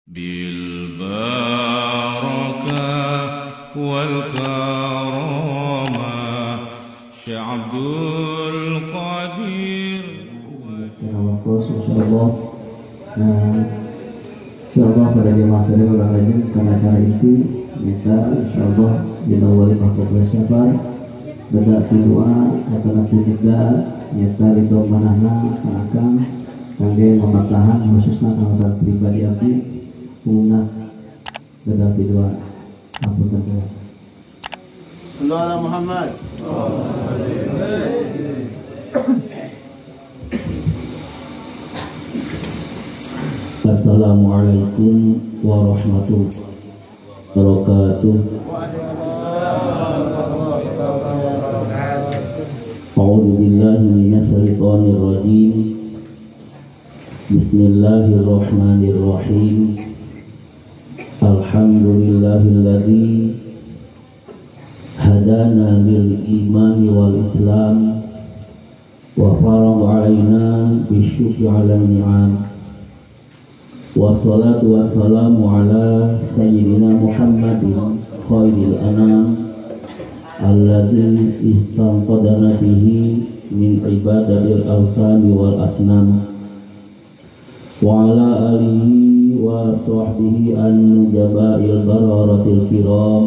بالبركة والكرامة Syekh Abdul Qadir. Insyaallah. Nah, insyaallah pada jemaah sadaya ulang lajeng kana acara inti kita insyaallah dinawali maqbul sabar beda doa atau nabi juga nyata ridho manahna akan kangge mamatahan khususna kanggo pribadi abdi umumna beda doa apunten. Sallu ala Muhammad. Assalamualaikum warahmatullahi wabarakatuh. A'udzu billahi minasyaitonir rajim. Bismillahirrahmanirrahim. Alhamdulillahilladzi hadana lil imani wal islam wa farada alaina bisyukri ala ni'am. Wassalatu wassalamu ala sayyidina Muhammadin khairil anam alladzi istanqadana bihi min ibadatil awthani wal asnam wa ala alihi wa sahbihi an-nujaba'il bararatil kiram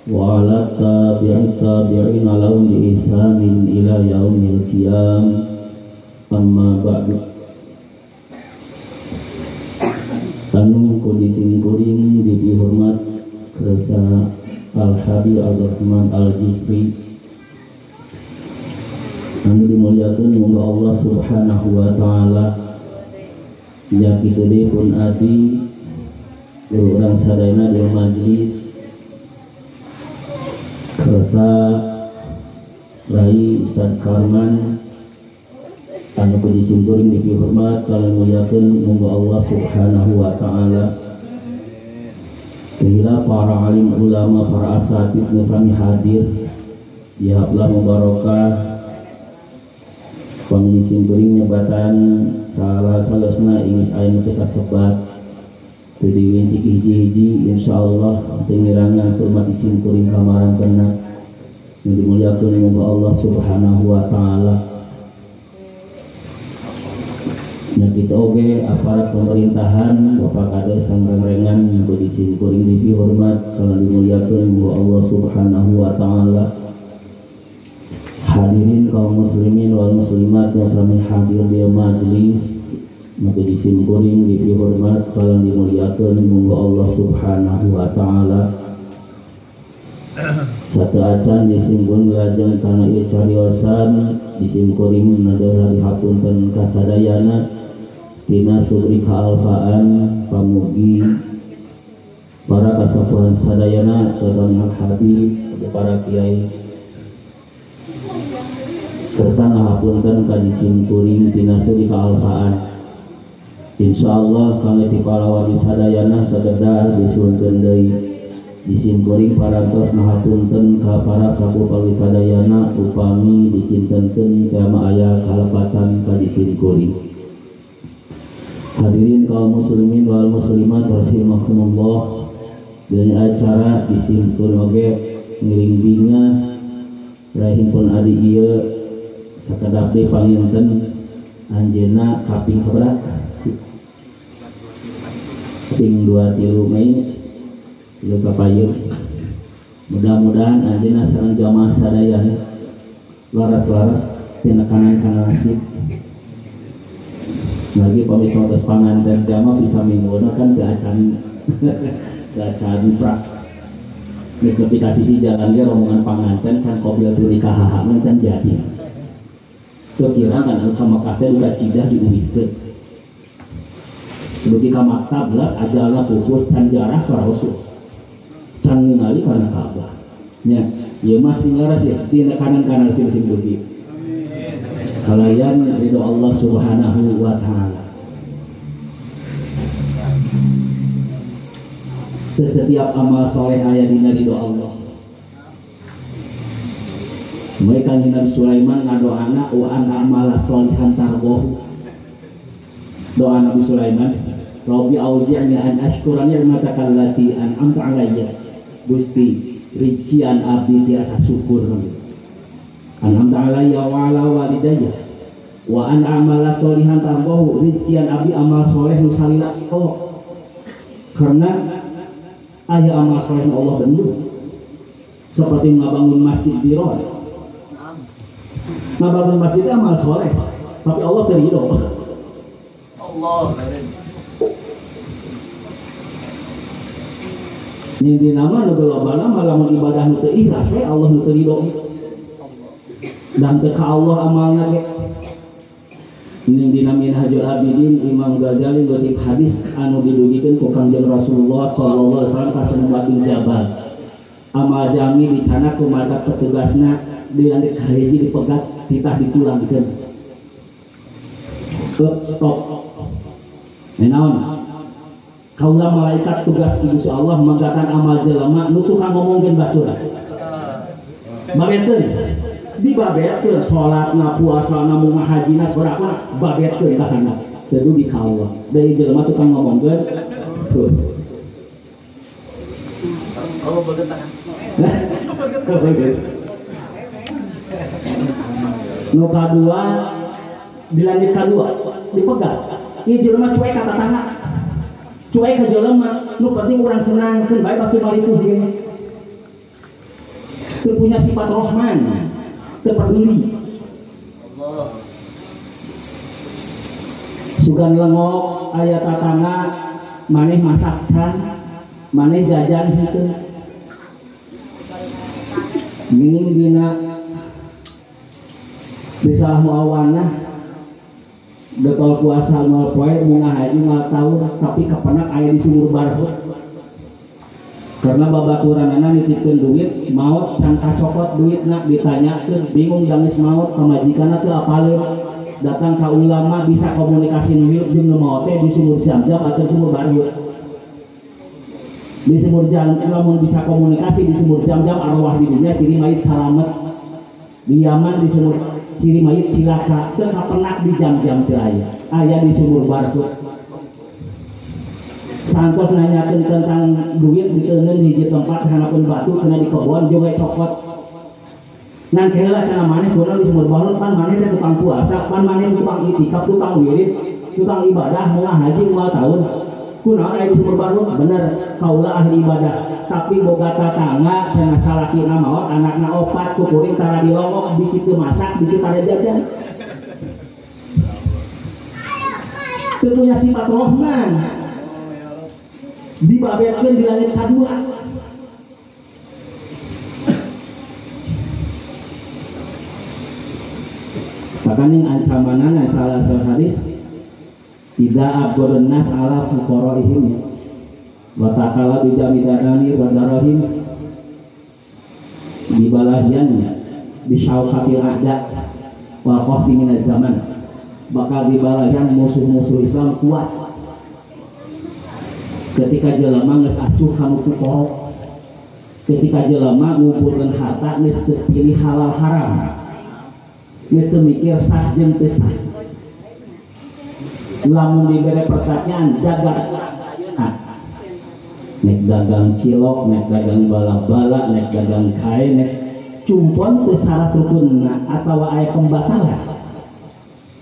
wa ala tabi'it tabi'ina lahum bi ihsanin ila yaumil qiyam. Amma ba'du. Anu kondisi kuring dihormat kersa Al-Habib Abdurrahman Al-Jifri anu dimuliakan moga Allah Subhanahu wa taala yang kitu deui pun abdi urang sadayana di majelis kersa Rai Ustaz Karman anu puji kuring dihormat kalau muliakeun moga Allah Subhanahu wa taala. Bila para alim ulama, para asatid nu sami hadir, ya Allah mubarakah panggisim kuring nyebatan salah salosna ingis aya nu teu kasebat teu diwinti hiji-hiji insyaallah teu ngirangan hormat isim kuring kamaran kena nu dimuliakeun moga Allah Subhanahu wa taala. Kita oge aparat pemerintahan Bapak Kades sangrengrengan bagi simkuring dihormat kalau dimuliakan wa Allah Subhanahu wa taala. Hadirin kaum muslimin wal muslimat yang sami hadir di majelis bagi simkuring dihormat kalau dimuliakan wa Allah Subhanahu wa taala. Satu acan disimkuring lajeng kana ieu cariosan disimkuring nadalah dihapunten kasadayana tina subri kaalfaan pamugi para kasapuhan sadayana terutama Habib para kiai kersa ngahapunten ka disimkuring tina subri kaalfaan. Insyaallah kangge ti palawani sadayana kagedah disuhunkeun deui disimkuring parantos ngahapunten ka para sapuh sadayana upami dicintenkeun kama aya kalepatan ka disimkuring. Hadirin kaum muslimin wal muslimat rahimakumullah. Dari acara disimpun oge ngiring binga rahimpun adi ieu sakedap deui panginten anjeunna kaping sabaraha? Kaping 2 3 Mei ieu kapayun. Mudah-mudahan anjeunna sareng jamaah sadaya laras-laras tina kanan kana nasib. Lagi pamit atas panganten jama bisa minggu kan teu acan teu acan prak. Ketika sisi jalan dia rombongan panganten kan qobil tu nikah hahaman can jadi. Sekira kan anu ka Mekah teh udah cidah diuwihkeun. Beuki ka Makkah belas ajalna pupus can jarah ka Rasul. Can ningali kana Ka'bah. Nya, ieu mah sing laras ya tina kanan-kanan sing beuki. Kalayan ridho Allah Subhanahu wa taala. Setiap amal soleh aya dina ridho Allah. Mereka Nabi Sulaiman ngadoana wa an amala solihan tarboh. Doa Nabi Sulaiman Rabbi auzi'ni an ashkura ni'mataka allati an'amta alayya. Gusti rizkian abdi tiasa syukur an'amta alayya wa ala walidayya wa an amala sholihan tardahu. Rizkian abdi amal soleh nu salila Allah, karena aya amal soleh nu Allah bendu seperti ngabangun masjid di roh, ngabangun masjid amal soleh tapi Allah terido. Allah ini nama nu lobana lamun ibadah nu teu ikhlas we Allah nu teu ridho dan teu ka Allah amalna ge. Ning dina Minhajul Abidin Imam Ghazali ngutip hadis anu didugikeun ku Kangjeng Rasulullah sallallahu alaihi wasallam ka Mu'adz bin Jabal. Amal jami dicanak ku mata petugasna dilantik hiji dipegat titah ditulangkeun. Stop. Naon? Kaula malaikat tugas Gusti Allah megatan amal jelema nu tukang ngomongkeun batur. Babetkeun. Dibabetkeun salatna, puasana, munga hajina, sedekahna babetkeun ka kana. Teu dugi ka Allah. Deui jelema tukang ngomongkeun. Tuh. Allah bagetan. Nu kadua dilanjut kadua dipegat. Ieu jelema cuek ka tatangga. Cuek ka jelema, nu penting urang senangkeun bae batur malipuh ge. Teu punya sifat Rahman, teu peduli. Allah. Sugan lengok aya tatangga maneh masak can, maneh jajan henteu. Geuning dina risalah muawanah getol puasa nol poe munga haji nol tahun tapi kepenak aya di sumur barhut karena babaturanana nitipkeun duit maot can kacokot duitna ditanyakeun bingung dangis maot pamajikanna teu apaleun datang ka ulama bisa komunikasi nu hirup jeung nu maot teh di sumur jam-jam atau sumur barhut. Di sumur jam lamun bisa komunikasi di sumur jam-jam arwah di dunia ciri mayit salamet, di Yaman di sumur ciri mayit cilaka teu kapenak di jam-jam teu aya, aya di sumur barhut. Santos nanyakeun tentang duit diteungeun hiji tempat hanapun batu cenah di kebon jeung we cokot. Ngan heula cenah maneh kunaon di sumur barhut pan maneh teh tukang puasa, pan maneh tukang itikaf, tukang wirid, tukang ibadah, moal haji moal taun. Kunaon aya di sumur barhut? Bener, kaula ahli ibadah, tapi boga tatangga cenah salakina maot anakna opat ku kuring tara dilongok bisi teu masak bisi tara jajan. Teu punya sifat Rahman. Dibabetkeun di langit kadua. Bahkan ning ancamanana salah satu hadis tidak abgodun nas ala fuqaraihim wa ta'ala bijamidadani wa darahim dibalahiannya bisyaukatil a'da wa qahti minaz zaman bakal dibalahian musuh-musuh Islam kuat ketika jelema geus acuh ka nu fuqara, ketika jelema ngumpulkeun harta geus teu pilih halal haram, geus teu mikir sah jeung teu sah. Lamun dibere pertanyaan jaga nek dagang cilok, nek dagang bala-bala, nek dagang kain, nek cumpon teu syarat rukunna atawa aya pembatalan.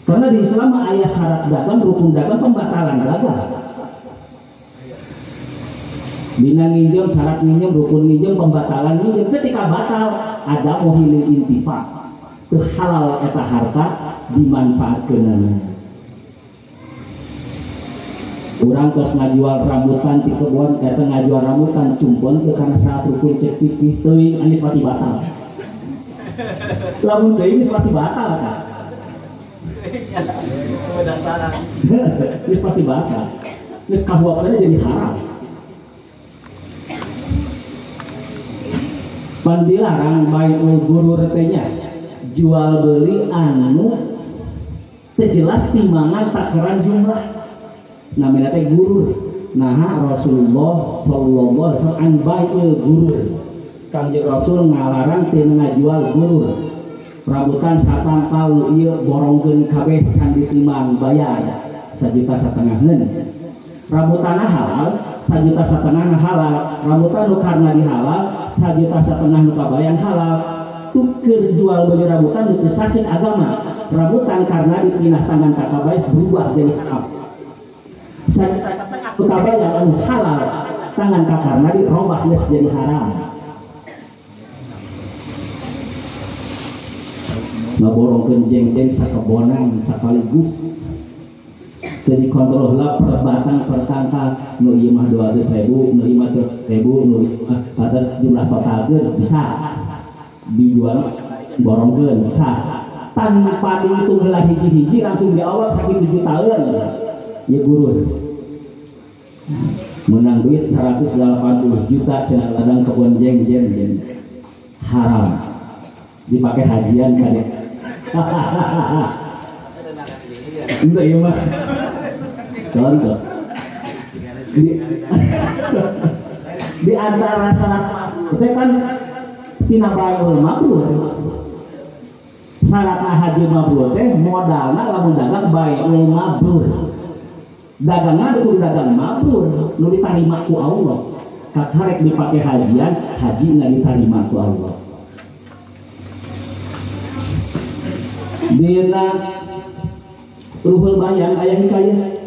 Karena di Islam aya syarat dagang, rukun dagang, pembatalan dagang. Dina nginjem, syarat nginjem, rukun nginjem, pembatalan nginjem. Ketika batal ada muhilil intifa, teu halal eta harta dimanfaatkeunana. Urang tos ngajual rambutan di kebon, eta ngajual rambutan cumpon teu kana saat rukun cek pipih teuing anis pasti batal. Lamun teuing geus pasti batal ka. Geus pasti batal. Geus kahuapna jadi haram. Pan dilarang baiul gurur teh nya, jual beli anu teu jelas timbangan takaran jumlah. Namanya teh gurur. Nah Rasulullah sallallahu alaihi wasallam an bai'il gurur. Kangjeng Rasul ngalarang teu ngajual gurur. Rambutan satangkal ieu borongkeun kabeh can ditimbang bayar 1,5 juta. Rambutan halal, sajuta satengah halal, rambutan nu karna di halal, sajuta satengah nu kabayan halal. Tuker jual beli rambutan nu teu saceuk agama. Rambutan karena dipindah tangan ka kabais berubah jadi haram. Sajuta satengah nu kabayan anu halal, tangan ka karna dirobah geus jadi haram. Ngaborongkeun jeng-jeng sakebonan sakaligus. Jadi kontrol lah per batang per tangkal nu ieu mah 200.000, nu ieu mah 100.000, nu ieu mah pada jumlah totalkeun bisa dijual borongkeun sah tanpa dihitung heula hiji-hiji langsung di awal sakitu jutaan ya guru menang duit 180 juta cenah ladang kebun jeng-jeng jeng haram dipakai hajian kan ya. Enggak iya mah. Contoh. Di antara syarat mabrur teh kan tina baiul mabrur. Syarat haji mabrur teh modalna lamun dagang baiul mabrur. Dagangna kudu dagang mabrur, nu ditarima ku Allah. Kakarek dipake hajian, haji nggak ditarima ku Allah. Dina Ruhul Bayan ayah hikayah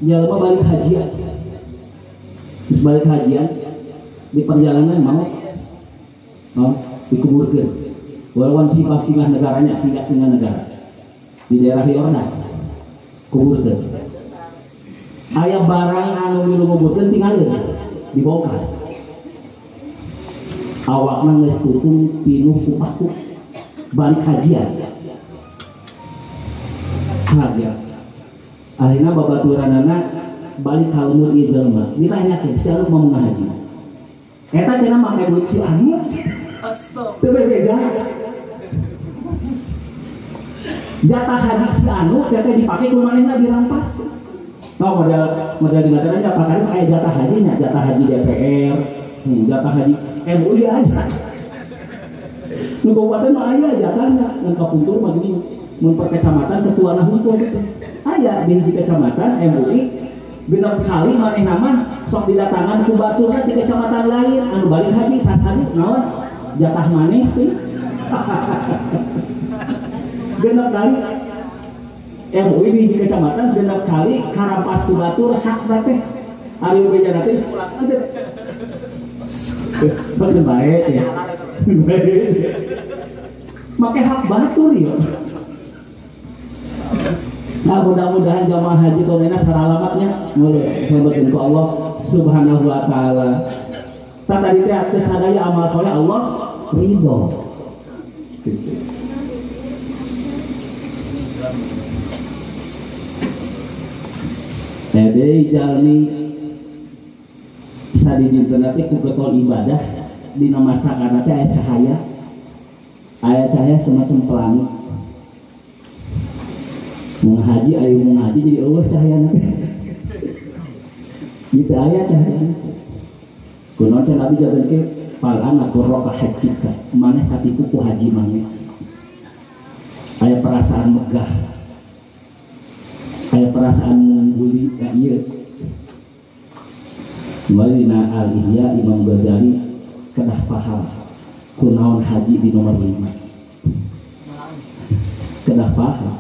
jalma balik hajian. Terus balik hajian di perjalanan mau dikuburkan. Walaupun sifat singgah negaranya, singgah-singgah negara di daerah Yordan kuburkan. Aya barang anu milu nguburkeun tinggalin dibongkar. Awakna geus tutung pinuh ku paku balik hajian. Haja. Akhirnya babaturanana balik ka lembur ieu jelema. Ditanyakeun si anu mau ngahaji. Eta cenah make duit si anu. Astaga. Teu beda. Jatah haji si anu teh dipake ku manehna dirampas. Nah, model dingatakan jatah haji aya jatah hajinya, jatah haji DPR, jatah haji MUI aya. Nu kabupaten mah aya jatahna, ngan kapungkur mah gini. Mun per kecamatan ketua nah hukum gitu. Aya di hiji kecamatan MUI genep kali manehna mah sok didatangan ku baturna di kecamatan lain anu balik haji sasadi naon jatah maneh teh. Genep kali MUI di hiji kecamatan genep kali karampas ku batur hak teh. Ari bejana teh sakulah teh. Bener bae ya. Make hak batur ya. Nah, mudah-mudahan jamaah haji tahun ini saralamatnya mulai hebatkeun ku Allah Subhanahu wa taala. Tah tadi teh teu sadaya amal soleh Allah ridho. Gitu. Jadi jalmi sadidinten teh ku getol ibadah dina masakan teh aya cahaya semacam pelangi. Menghaji, ayo menghaji jadi Allah cahaya nanti. Gitu ayat cahaya. Kunaon cenah Nabi jalan ke fal ana qurra hajika, maneh katipu ku haji maneh. Aya perasaan megah. Aya perasaan mengguli ka ieu. Kembali dina Al-Ihya Imam Ghazali kedah paham kunaon haji di nomor 5. Kedah paham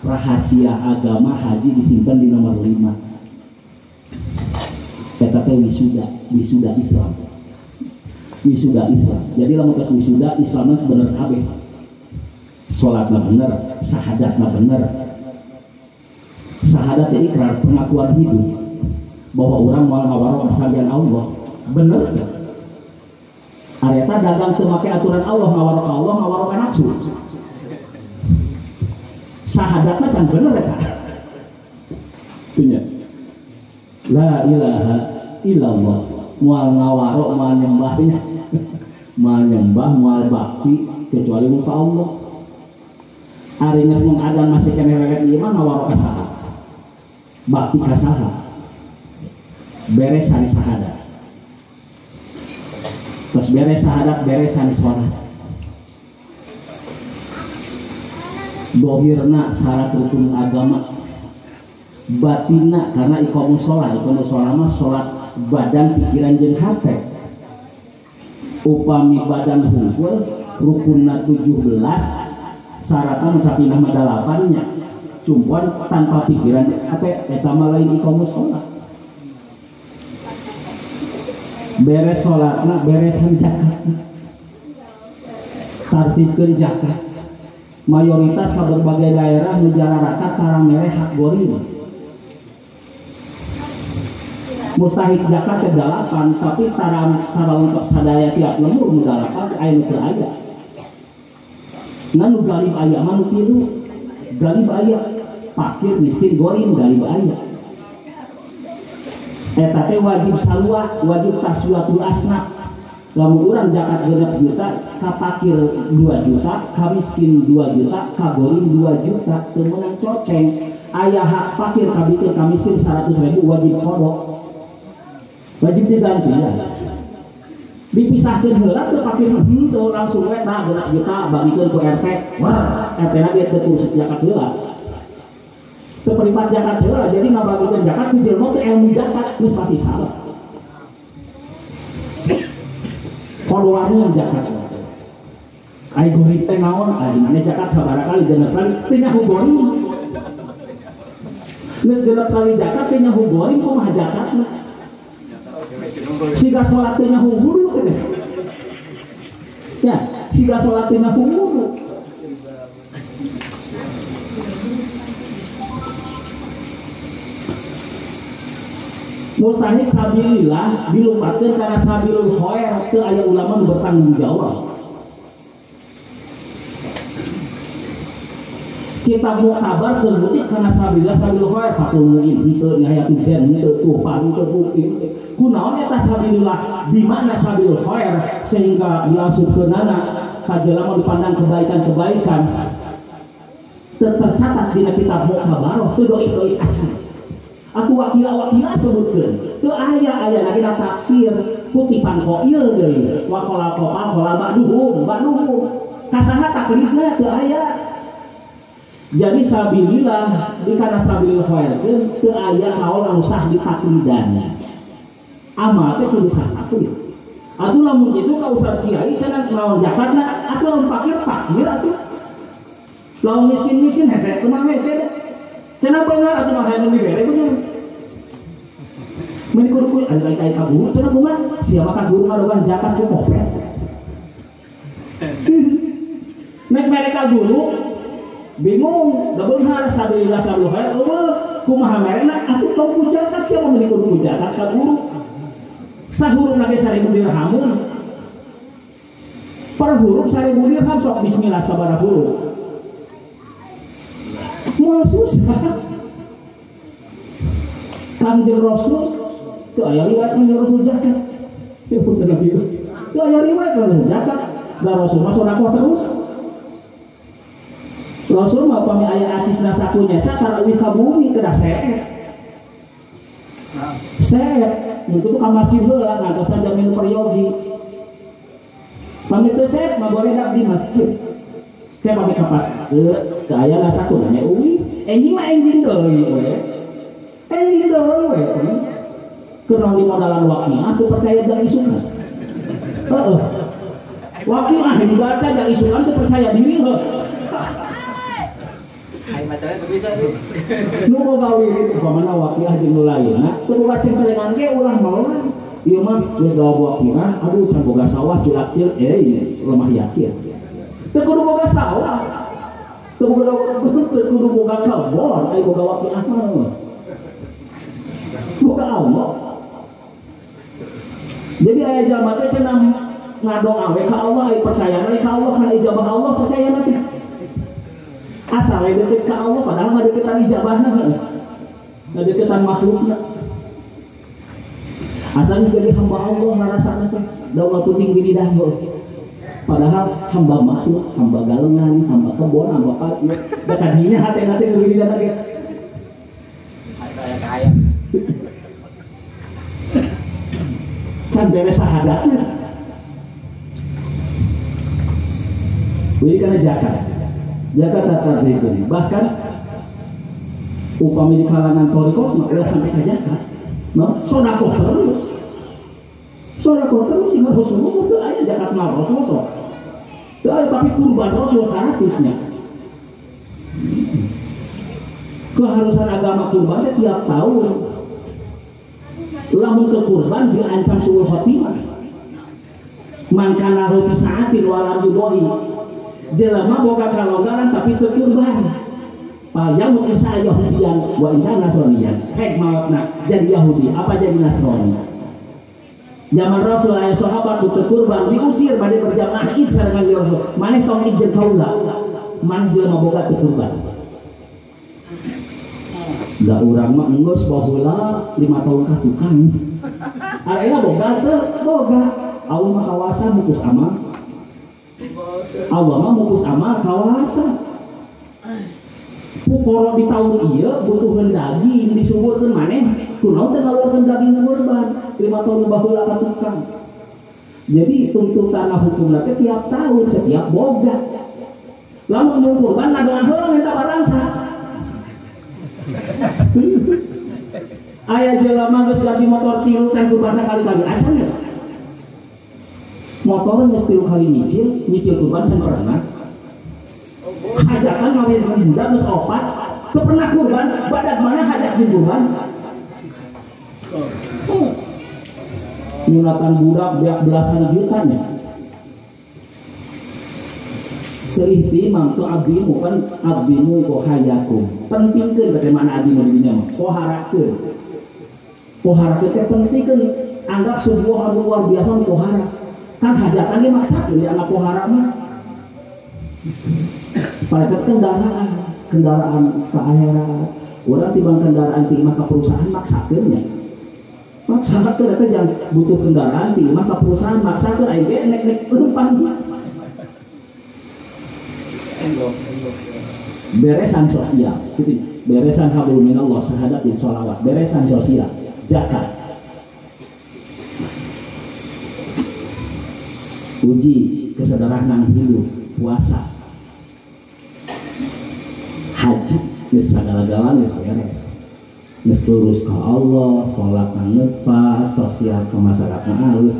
rahasia agama haji disimpan di nomor 5. Eta teh wisuda, wisuda Islam. Wisuda Islam. Jadi lamun tos wisuda Islamna sebener kabeh. Salatna bener, syahadatna bener. Syahadat teh ikrar pengakuan hidup bahwa orang moal ngawaro kasalian Allah. Bener teh. Ari eta dagang teu make aturan Allah, ngawaro ka Allah, ngawaro ka nafsu. Syahadatna can bener eta. Punya. La ilaha illallah. Moal ngawaro, moal nyembah nya. Moal nyembah, moal bakti kecuali muka Allah. Ari geus mung adan masih keneh rewet ieu mah ngawaro ka saha? Bakti ka saha? Beres hari syahadat. Terus beres syahadat, beres hari sholat. Dohirna syarat rukun agama Batinna karena iqamus shalah, iqamus shalah mah salat badan pikiran jeung hate. Upami badan hungkul rukunna 17 syaratna musapinah mah 8 nya. Cumpuan tanpa pikiran hate eta mah lain iqamus shalah. Beres salatna, beresan zakatna. Tartibkeun zakat. Mayoritas ka berbagai daerah nu jararaka tara mere hak gorim. Mustahik zakat ke 8, tapi tara lengkap sadaya tiap lembur nu 8 aya nu teu aya. Nah nu galib aya mah nu 3. Galib aya, fakir, miskin, gorim galib aya. Eta teh wajib salwa, wajib taswiyatul asnaf. Lamun urang zakat 6 juta, ka fakir 2 juta, ka miskin 2 juta, ka gorim 2 juta, teu meunang coceng. Aya hak fakir ka bikin ka miskin 100.000 wajib qada. Wajib diganti ya. Dipisahkeun heula teu fakir henteu langsung we tah 6 juta bagikeun ku RT. Wah, RT na ge teu kurus zakat heula. Teu privat zakat heula, jadi ngabagikeun zakat ku jelema teu ilmu zakat geus pasti salah. Keluarnya zakat. Ai gorim teh naon? Ai mane zakat sabaraha kali genep kali teu nyaho gorim. Geus genep kali zakat teu nyaho gorim kumaha zakatna? Siga salat teu nyaho guru teh. Ya, siga salat teu nyaho guru. Mustahik sabilillah dilupatkeun kana sabilul khair teu aya ulama nu bertanggung jawab. Kita mau kabar terbukti karena sabilillah sabilul khair fatul muin henteu nihayatul zen henteu tuhfah henteu bukti kunaon eta sabilillah di mana sabilul khair sehingga diasupkeunana ka jelema dipandang kebaikan-kebaikan tercatat dina kitab mukabaroh teu doi-doi acan. Aku wakila-wakila sebutkeun teu aya-aya lagi tafsir kutipan qail deui wa qala qala qala ba'duhum ba'duhum kasaha taklidna teu aya. Jadi sabilillah di kana sabilil khair teu aya kaul anu sah ditaklidan. Amal teh kudu sah taklid. Atuh lamun kitu ka ustaz kiai cenah lawan zakatna atuh lamun fakir fakir atuh. Lamun miskin-miskin hese kumaha hese. Cenah beungar atuh mah hayang dibere beungar. Mun kudu ai ka guru cenah kumaha sia mah ka guru ngadogan zakat ku kopet. Nek mere ka guru bingung, da beunghar sabilillah sabilul khair eueuh kumaha merena atuh tong ku zakat sia mah kudu ku zakat ka guru. Sahurupna ge 1000 dirhamun. Per huruf 1000 dirham sok bismillah sabaraha huruf. Moal susah. Kanjeng Rasul teu aya riwayat Kanjeng Rasul zakat. Teu punten Nabi. Teu aya riwayat Kanjeng zakat. Da Rasul mah sedekah terus. Rasul mah pami aya acisna saku nyesa tarawih ka bumi kedah seet. Seet, mun kitu ka masjid heula ngantosan jamin peryogi. Pami teu seet mah boleh di masjid. Saya pami ka pas teu aya saku nya uwi. Enjing mah enjing deui we. Enjing deui we. Keur naon di modalan waqiah teu percaya jeung isukan. Heeh. Waqiah dibaca jeung isukan teu percaya diri heuh. Ai macana teu bisa sih. Nu boga wirid upamana waqiah jeung nu lainna teu boga cengcelengan ge ulah meureuh. Ieu mah geus gawa waqiah aduh can boga sawah culak-cil lemah yakin. Teu kudu boga sawah. Teu kudu boga kebon ai boga waqiah mah. Boga Allah. Jadi aya jalma teh cenah ngadoa we ka Allah ai percaya we ka Allah kana ijabah Allah percaya teh. Asal we deket ka Allah padahal ngadeketan ijabahna heuh. Ngadeketan makhlukna. Asal jadi hamba Allah ngarasana teh da ulah penting diri dah heuh. Padahal hamba makhluk, hamba galengan, hamba kebon, hamba pasir. Da kadinya hatena teh wiridan ge. Aya kaya. Can beres sahadatna. Wiri kana zakat. Zakat tata ini. Bahkan Upami di kalangan thoriqoh mah ulah sampai ka zakat. No, sedekah terus. Sedekah terus sehingga Rasulullah teu aya zakat mal Rasul sok. Teu aya tapi kurban Rasul 100 nya. Keharusan agama kurban teh tiap tahun. Lamun ke kurban diancam suul khotimah. Man kana hu saatin walam yudoi. Jelema boga kalonggaran tapi teu kurban. Yang insya Yahudian wa insya Nasranian. Hek maotna jadi Yahudi apa jadi Nasrani. Zaman Rasul aya sahabat teu kurban diusir bade berjamaah id sareng Rasul. Maneh tong ijen kaula. Maneh jelema boga teu kurban. Da urang mah enggeus baheula 5 tahun ka tukang. Ayeuna boga teu boga. Allah mah kawasa mukus amal. Allah mah mukus amal kawasa. Pukoro di tahun ieu butuheun daging disuguhkeun maneh kunaon teh ngaluarkeun daging kurban 5 tahun baheula ka tukang. Jadi tuntutan hukumna teh tiap tahun setiap boga. Lamun mun kurban ngadoa heula minta balangsa. Aya jelema geus ganti motor 3 can kurban sakali-kali acan ya. Motor geus 3 kali nyicil, nyicil kurban can pernah. Hajatan ngawin budak geus 4, teu pernah kurban, badak mana hajat jeung kurban? Nyunatan budak beak belasan juta nya. Teu ihtimam tu abdimu kan abdimu kohayakum. Pentingkeun bagaimana abdimu di dinya mah, koharakeun. Koharakeun teh pentingkeun, anggap sebuah anu luar biasa kohara. Kan hajatan ge maksakeun dianggap kohara mah. Pada kendaraan, kendaraan ke akhirat. Urang tibang kendaraan ti imah ka perusahaan maksakeun nya. Maksakeun eta jangan butuh kendaraan ti imah ka perusahaan maksakeun aing ge nek-nek leumpang. Beresan sosial, gitu. Beresan hablum minallah syahadat sholawat, beresan sosial, zakat. Uji kesederhanaan hidup, puasa. Haji geus sagala-galana geus beres. Geus lurus ka Allah, salat geus pas, sosial ke masyarakat alus.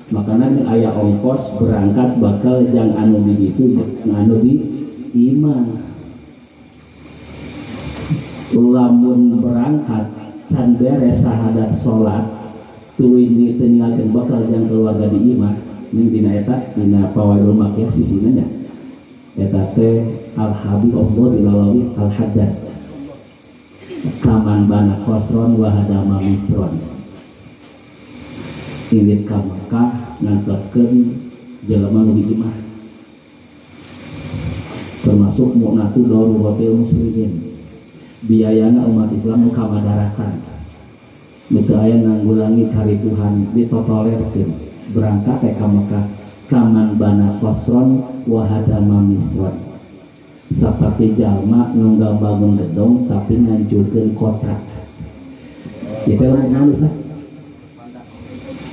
Makana aya ongkos berangkat bakal jang anu di ditu anu di imah. Lamun berangkat can beres syahadat salat tuluy teu ninggalkeun bakal jang keluarga di imah ning dina eta dina pawaidul makiyah sisina nya. Eta teh Al Habib Allah bin Alawi Al Haddad. Kaman bana kosron wa hadama misron. Indit ka Mekah nganterkeun jelema nu di imah. Termasuk mu'natu daruratil muslimin. Biayana umat Islam nu kamadarakan. Nu teu aya nanggulangi karituhan ditotolerkeun. Berangkat teh ka Mekah kaman bana kosron wa hadama misron. Seperti jalma nu bangun gedong tapi ngancurkeun kota. Ieu teh lamun naon Ustaz?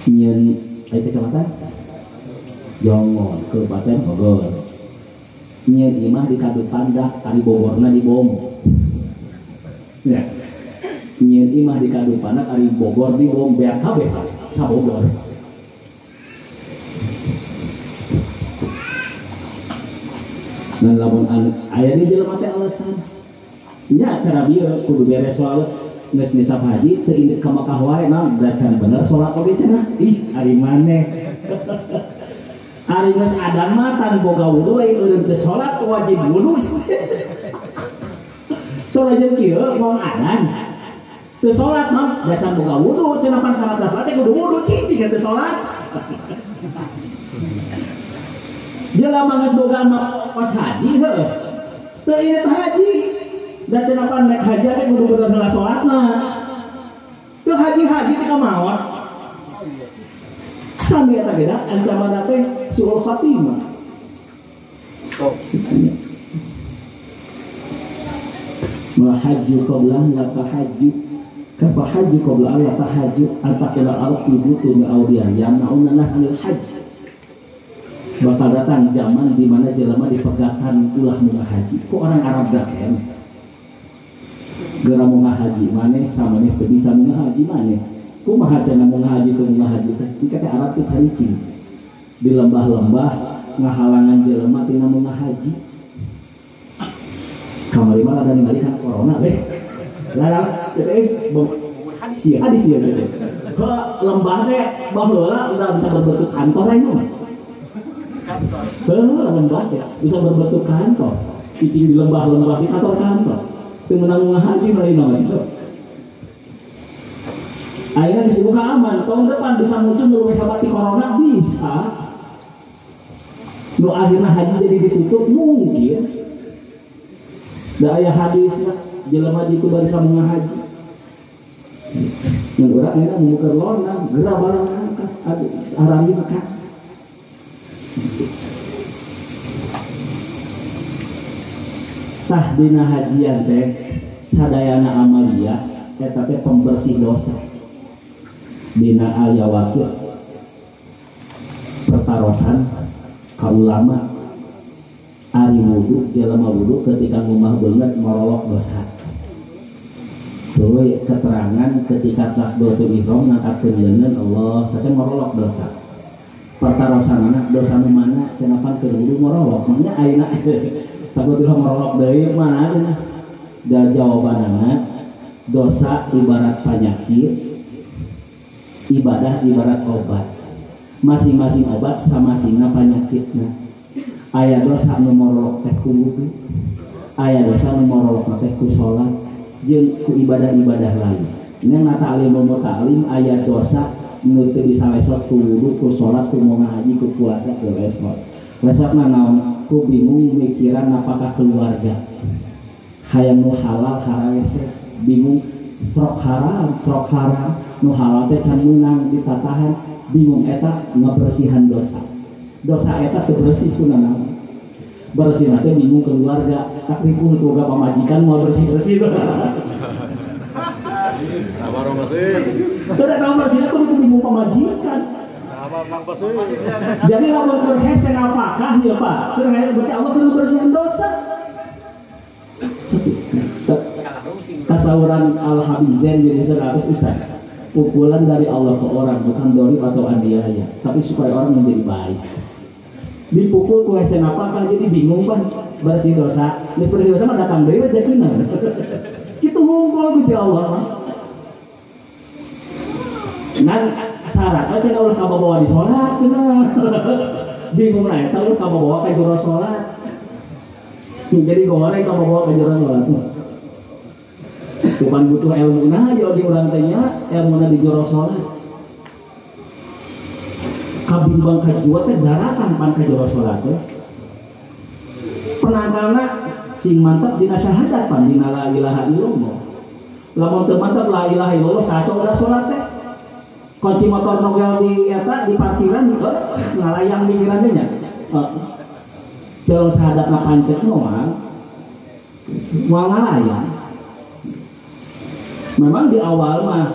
Nyeun aya kecamatan Jongon, Kabupaten Bogor. Nyeun imah di Kadupandak, ari Bogorna dibom. Ya. Nyeun imah di Kadupandak, ari Bogor dibom, beak kabeh sa Bogor. Nah, lamun aya di jelema teh alasan. Nya cara bieu kudu beres soal geus nisab haji teu indit ka Mekah wae naon da can bener salat oge cenah. Ih, ari maneh. Ari geus adan mah tan boga wudu lain eureun teu salat wajib wudu. Salat jeung kieu moal adan. Teu salat mah da can boga wudu cenah pan salat salat teh kudu wudu cicing teu salat. Jelema geus boga pas haji heuh. Teu indit haji. Da cenah pan nek haji teh kudu bener heula salatna. Teu haji-haji teh kamaot. Sami eta beda ancaman teh suul khatimah. Ma hajju qabla la tahajju kafa hajju qabla la tahajju antaqila arfi butun awdiyan yamna'una nas anil hajj. Bakal datang zaman di mana jelema dipegatan ulah munah haji. Kok orang Arab dah kene? Geura mau ngahaji maneh samaneh teu bisa ngahaji maneh. Kumaha cenah mau ngahaji teu ngahaji teh? Engke teh Arab teh caricing. Di lembah-lembah ngahalangan jelema tina mau ngahaji. Kamari mah ada ningali kana corona weh. Lah teh hadis ya gitu. Lembah teh baheula udah bisa berbentuk kantor aja mah. Kantor. Lembah teh bisa berbentuk kantor. Cicing di lembah-lembah di kantor-kantor. Teu meunang ngahaji mah ieu mah. Akhirnya dibuka aman. Tahun depan bisa muncul nu leuwih hebat ti corona bisa. Nu akhirna haji jadi ditutup mungkin. Da aya hadisna jelema jitu bari samunga haji. Mun urang ayeuna mumuker lona, geura barang angkat, aduh arami mah. Tah dina hajian teh sadayana amalia eta teh pembersih dosa. Dina al-yawaqir pertarosan ka ulama ari wudu jelema wudu ketika ngumah beungeut morolok dosa. Tuluy keterangan ketika takbiratul ihram ngangkatkeun leungeun Allah teh morolok dosa. Pertarosanana dosa nu mana cenah pan keur wudu morolok mah nya ayeuna takbiratul ihram morolok deui mana cenah. Da jawabanana dosa ibarat penyakit, ibadah ibarat obat. Masing-masing obat sama singna penyakitna. Aya dosa nu morolok teh ku wudu, aya dosa nu morolok teh ku salat jeung ku ibadah-ibadah lain. Nya ngata alim muta'alim aya dosa nu teu bisa lesot ku wudu, ku salat, ku mau ngaji, ku puasa, ku lesot. Lesotna naon? Ku bingung mikiran napakah keluarga. Hayang nu halal hararese, bingung sok haram, nu halal teh can meunang ditatahan, bingung eta ngabersihan dosa. Dosa eta teu bersih ku nanaon. Bersih teh bingung keluarga, tak ripuh boga pamajikan moal bersih-bersih. Sudah tahu bersihna kudu bingung pamajikan. Jadi lamun keur hese nafkah ya Pak, keur berarti Allah kudu bersihan dosa. Tasawuran Al-Habizain jadi 100 Ustaz. Pukulan dari Allah ke orang bukan dolim atau aniaya, tapi supaya orang menjadi baik. Dipukul ku hese nafkah jadi bingung Pak, bersih dosa. Geus bersih dosa mah datang deui we jadina. Kitu hungkul Gusti Allah mah. Ngan syaratna cenah ulah kabawa di salat cenah. Bingung na eta ulah kabawa ka jero salat. Jadi goreng kabawa ka jero salat. Cuman butuh ilmuna aja di urang teh nya, ilmuna di jero salat. Kabimbang kajua teh daratan pan ka jero salat teh. Penangkalna sing mantap dina syahadat pan dina la ilaha illallah. Lamun teu mantap la ilaha illallah kacau udah salat teh. Kunci motor nogel di eta di parkiran ngalayang pikiran teh nya. Jalur syahadatna pancet moal. Moal ngalayang. Memang di awal mah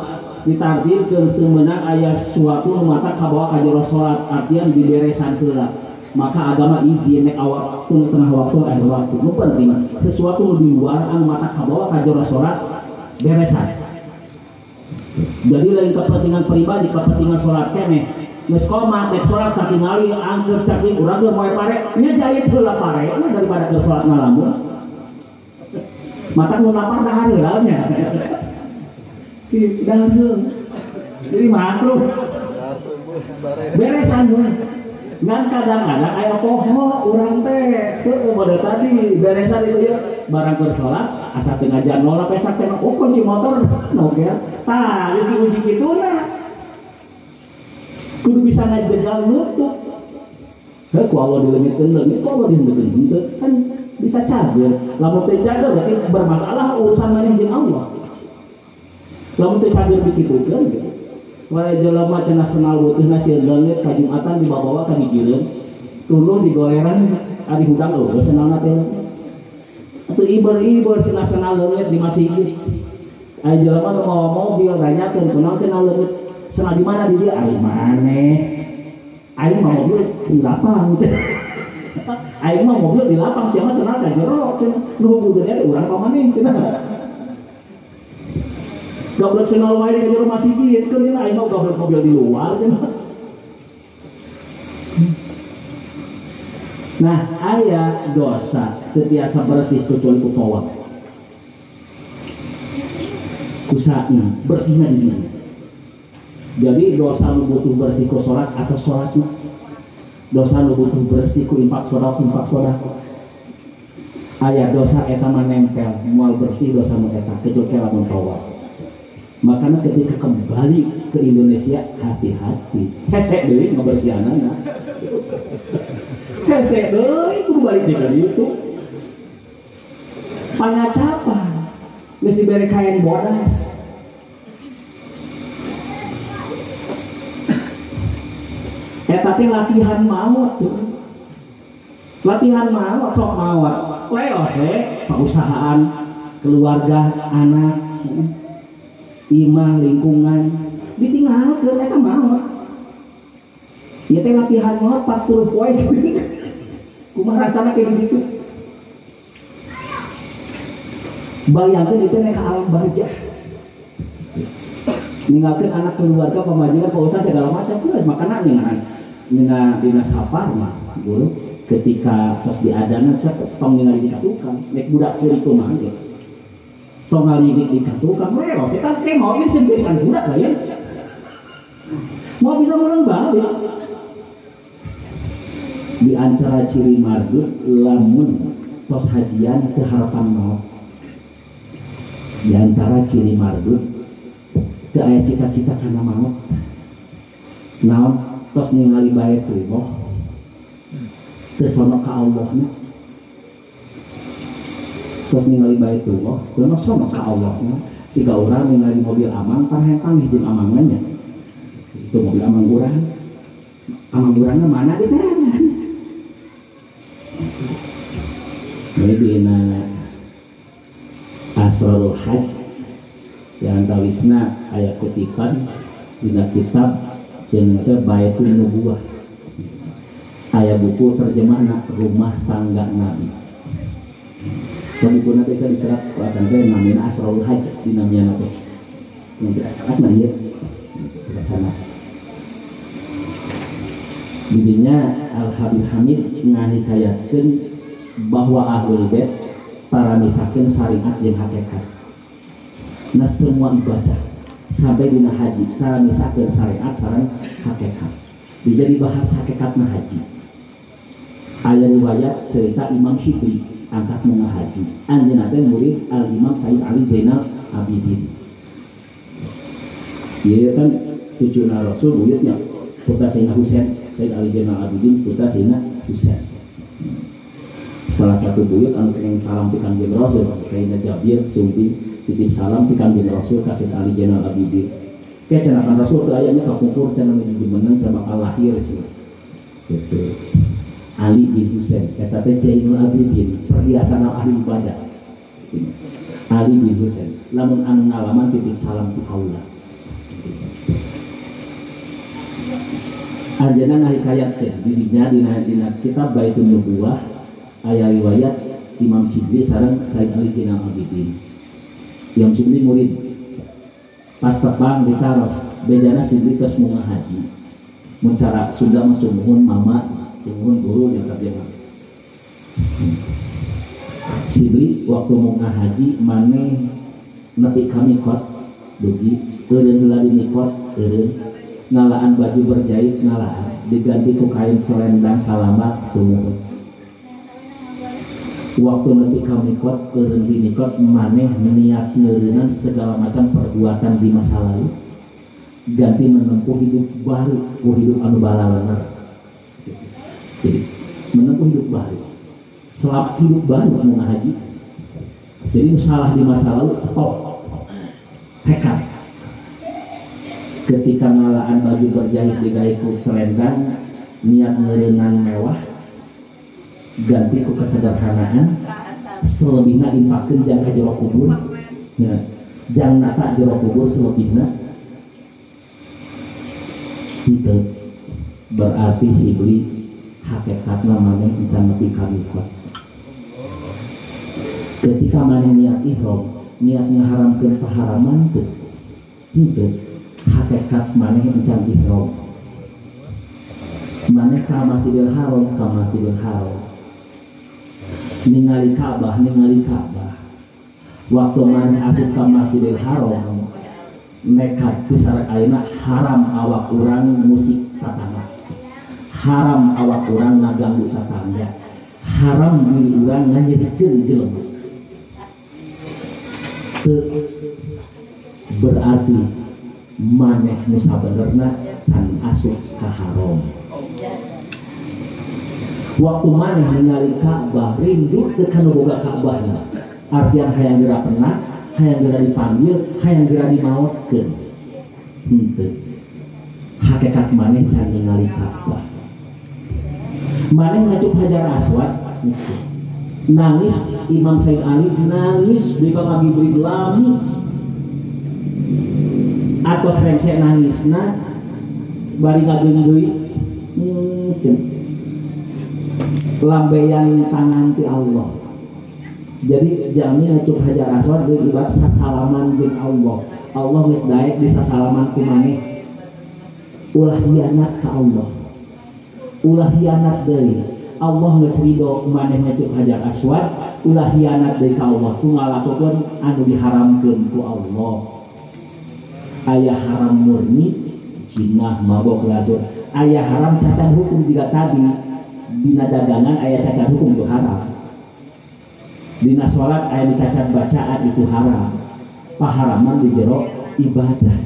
ditargetkeun teu meunang aya suatu nu mata kabawa ka jero salat artian diberesan heula. Maka agama izin nek awal waktu tengah waktu akhir waktu. Nu penting sesuatu nu di luar anu mata kabawa ka jero salat beresan. Jadi lain kepentingan pribadi, kepentingan salat keneh. Geus komat nek salat satingali angker saking urang geus moe pare, nya jahit heula pare mah daripada keur salat ngalamun. Mata nu lapar dahar heula nya. Dahar. Jadi makruh. Beresan we. Ngan kadang-kadang aya poho urang teh teu model tadi beresan itu ya barang keur salat asa teu ngajar nolak pesak teh oh kunci motor nogel tah geus diuji kituna kudu bisa ngajegal nutup heuh ku Allah dileungitkeun leungit ku Allah dihenteukeun henteu kan bisa cager lamun teu cager berarti bermasalah urusan maneh jeung Allah lamun teu cager dikitukeun gitu. Wae jelema cenah senal butuhna sieun leungit ka Jumatan dibawa ka gigireun tuluh digoleran ari hudang eueuh senalna teh atuh iber-iber cenah senal leungit di masjid aya jelema nu mawa mobil nanyakeun kunaon cenah leungit senal di mana di dieu aing maneh aing mah mobil di lapang aing mah mobil di lapang sia mah senal ka jero cenah nu hubunganna teh urang ka maneh cenah Gablek senol wae di jero masjid keur dina aing mah gablek mobil di luar cenah. Nah, aya dosa teu tiasa bersih kecuali ku tawaf. Kusana bersihna di mana? Jadi dosa nu butuh bersih ku salat atau salatna. Dosa nu butuh bersih ku infak sedekah, infak sedekah. Aya dosa eta mah nempel, moal bersih dosa nu eta kecuali lamun tawaf. Makanya ketika kembali ke Indonesia hati-hati. Hese deui ngabersihanana. Hese deui kudu balik deui ka ditu. Pangacapan geus dibere kain bodas. Eta teh latihan maot tuh. Latihan maot sok maot. Leos we perusahaan, keluarga, anak, imah, lingkungan ditinggalkeun eta maot. Ieu teh latihan maot 40 poe. Kumaha rasana kayak gitu. Bayangkeun itu nek ka alam barzah. Ninggalkeun anak keluarga, pamajikan, pausaha segala macam geus makana ngeunaan dina dina safar mah guru ketika tos diadana tong ningali di tukang nek budak ceurik kumaha ge. Tong ngalidik di tukang leros eta teh mau ieu cencerikan budak lah ya. Mau bisa mulang balik. Di antara ciri mardud lamun tos hajian ke harapan maut. Di antara ciri mardud teu aya cita-cita kana maut. Naon tos ningali Baitullah teu sono ka Allahna. Tos ningali Baitullah teu sono ka Allahna. Siga urang ningali mobil amang panghentang jeung amangannya. Itu mobil amang urang. Amang urangna mana diterangan. Jadi dina Asrarul Hajj yang antawisna aya kutipan dina kitab cenah teh Baitun Nubuwah. Aya buku terjemahna Rumah Tangga Nabi. Buku nanti teh diserat ku akan teh namina Asrarul Hajj dinamiana teh. Mun tidak salah mah ieu. Sana. Didinya Al Habib Hamid ngahikayatkeun bahwa ahlul bait para misakeun syariat jeung hakikat. Nah semua ibadah sampai dina haji cara misakeun syariat sareng hakikat. Dijadi bahas hakikatna haji. Aya riwayat cerita Imam Syibli angkat munggah haji. Anjeunna teh murid Al Imam Sayyid Ali Zainal Abidin. Ieu kan cucuna Rasul buyutnya putra Sayyidina Husain, Sayyid Ali Zainal Abidin putra Sayyidina Husain. Salah satu buyut anu pengen salam ti Kangjeng Rasul, Sayyidina Jabir sumpi titip salam ti Kangjeng Rasul ka Sayyid Ali Zainal Abidin. Kayak cenah kan Rasul teu aya nya kapungkur cenah jumeneng teh bakal lahir cenah. Gitu. Ali bin Husain eta teh Zainul Abidin, perhiasan ahli ibadah. Ali bin Husain lamun anu ngalaman titip salam ti kaula. Anjeunna ngahikayatkeun dirinya dina kitab Baitun Nubuwah aya riwayat Imam Syibli sareng Sayyid Ali Zainal Abidin. Imam Syibli murid pas tepang ditaros bejana Syibli tos munggah haji. Mun cara Sunda mah sumuhun mama, sumuhun guru nya terjemah. Syibli waktu munggah haji maneh nepi ka mikot dugi eureun heula di mikot eureun ngalaan baju berjahit ngalaan diganti ku kain selendang salamat sumuhun. Waktu nanti kami kot, eureun di mikot maneh niat ngeureunnan segala macam perbuatan di masa lalu ganti menempuh hidup baru, ku hidup anu balalener. Jadi menempuh hidup baru, selap hidup baru anu ngahaji. Jadi salah di masa lalu stop, tekad. Ketika ngalaan baju berjahit digawe ku selendang, niat ngeureunnan mewah ganti ku kesederhanaan, selebihna infakeun jang ka jero kubur. Ya, jang nata jero kubur selebihna. Itu berarti Syibli hakikatna maneh encan nepi ka mikot. Ketika maneh niat ihram, niat ngaharamkeun paharaman teu. Henteu hakikat maneh encan ihram. Maneh ka Masjidil Haram, ka Masjidil Haram. Ningali Ka'bah, ningali Ka'bah. Waktu maneh asup ka Masjidil Haram, nekat pisan ayeuna haram awak urang musik tatangga. Haram awak urang ngaganggu tatangga. Haram diri urang nganyerikeun jelema. Berarti maneh nu sabenerna can asup ka haram. Waktu maneh ningali Ka'bah rindu teu kana boga Ka'bahna. Artian hayang geura pernah, hayang geura dipanggil, hayang geura dimaotkeun. Henteu. Hakikat maneh can ningali Ka'bah. Maneh ngacup Hajar Aswad, nangis Imam Said Ali nangis di ka ngabibri lami. Atos rengse nangisna bari ngageunggeui lambeyan tangan ti Allah. Jadi jami ngacup Hajar Aswad deui ibarat sasalaman jeung Allah. Allah geus daek di sasalaman ku maneh. Ulah hianat ka Allah. Ulah hianat deui. Allah geus ridho maneh ngacup Hajar Aswad, ulah hianat deui ka Allah. Ku ngalakukeun anu diharamkeun ku Allah. Aya haram murni, jinah, mabok, lacur. Aya haram cacat hukum jika tadi dina dagangan aya cacat hukum itu haram. Dina sholat aya dicacat bacaan itu haram. Paharaman di jero ibadah.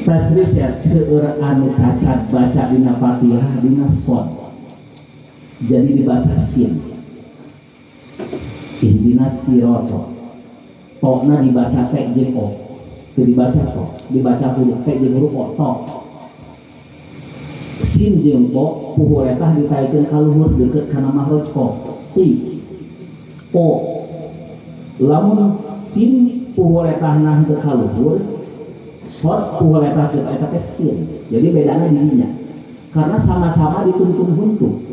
Tes riset seueur anu cacat baca dina Fatihah dina shod. Jadi dibaca sin. Ihdinas sirata. Tokna dibaca T jeung O. Teu dibaca to, dibaca huruf T jeung huruf O to. Sin jeung O puhuretah ditaikeun ka luhur deukeut kana mahraj ko. Si O. Lamun sin puhuretahna henteu ka luhur, sod puhuretah teu eta teh sin. Jadi bedana di dinya. Karena sama-sama dituntun huntu.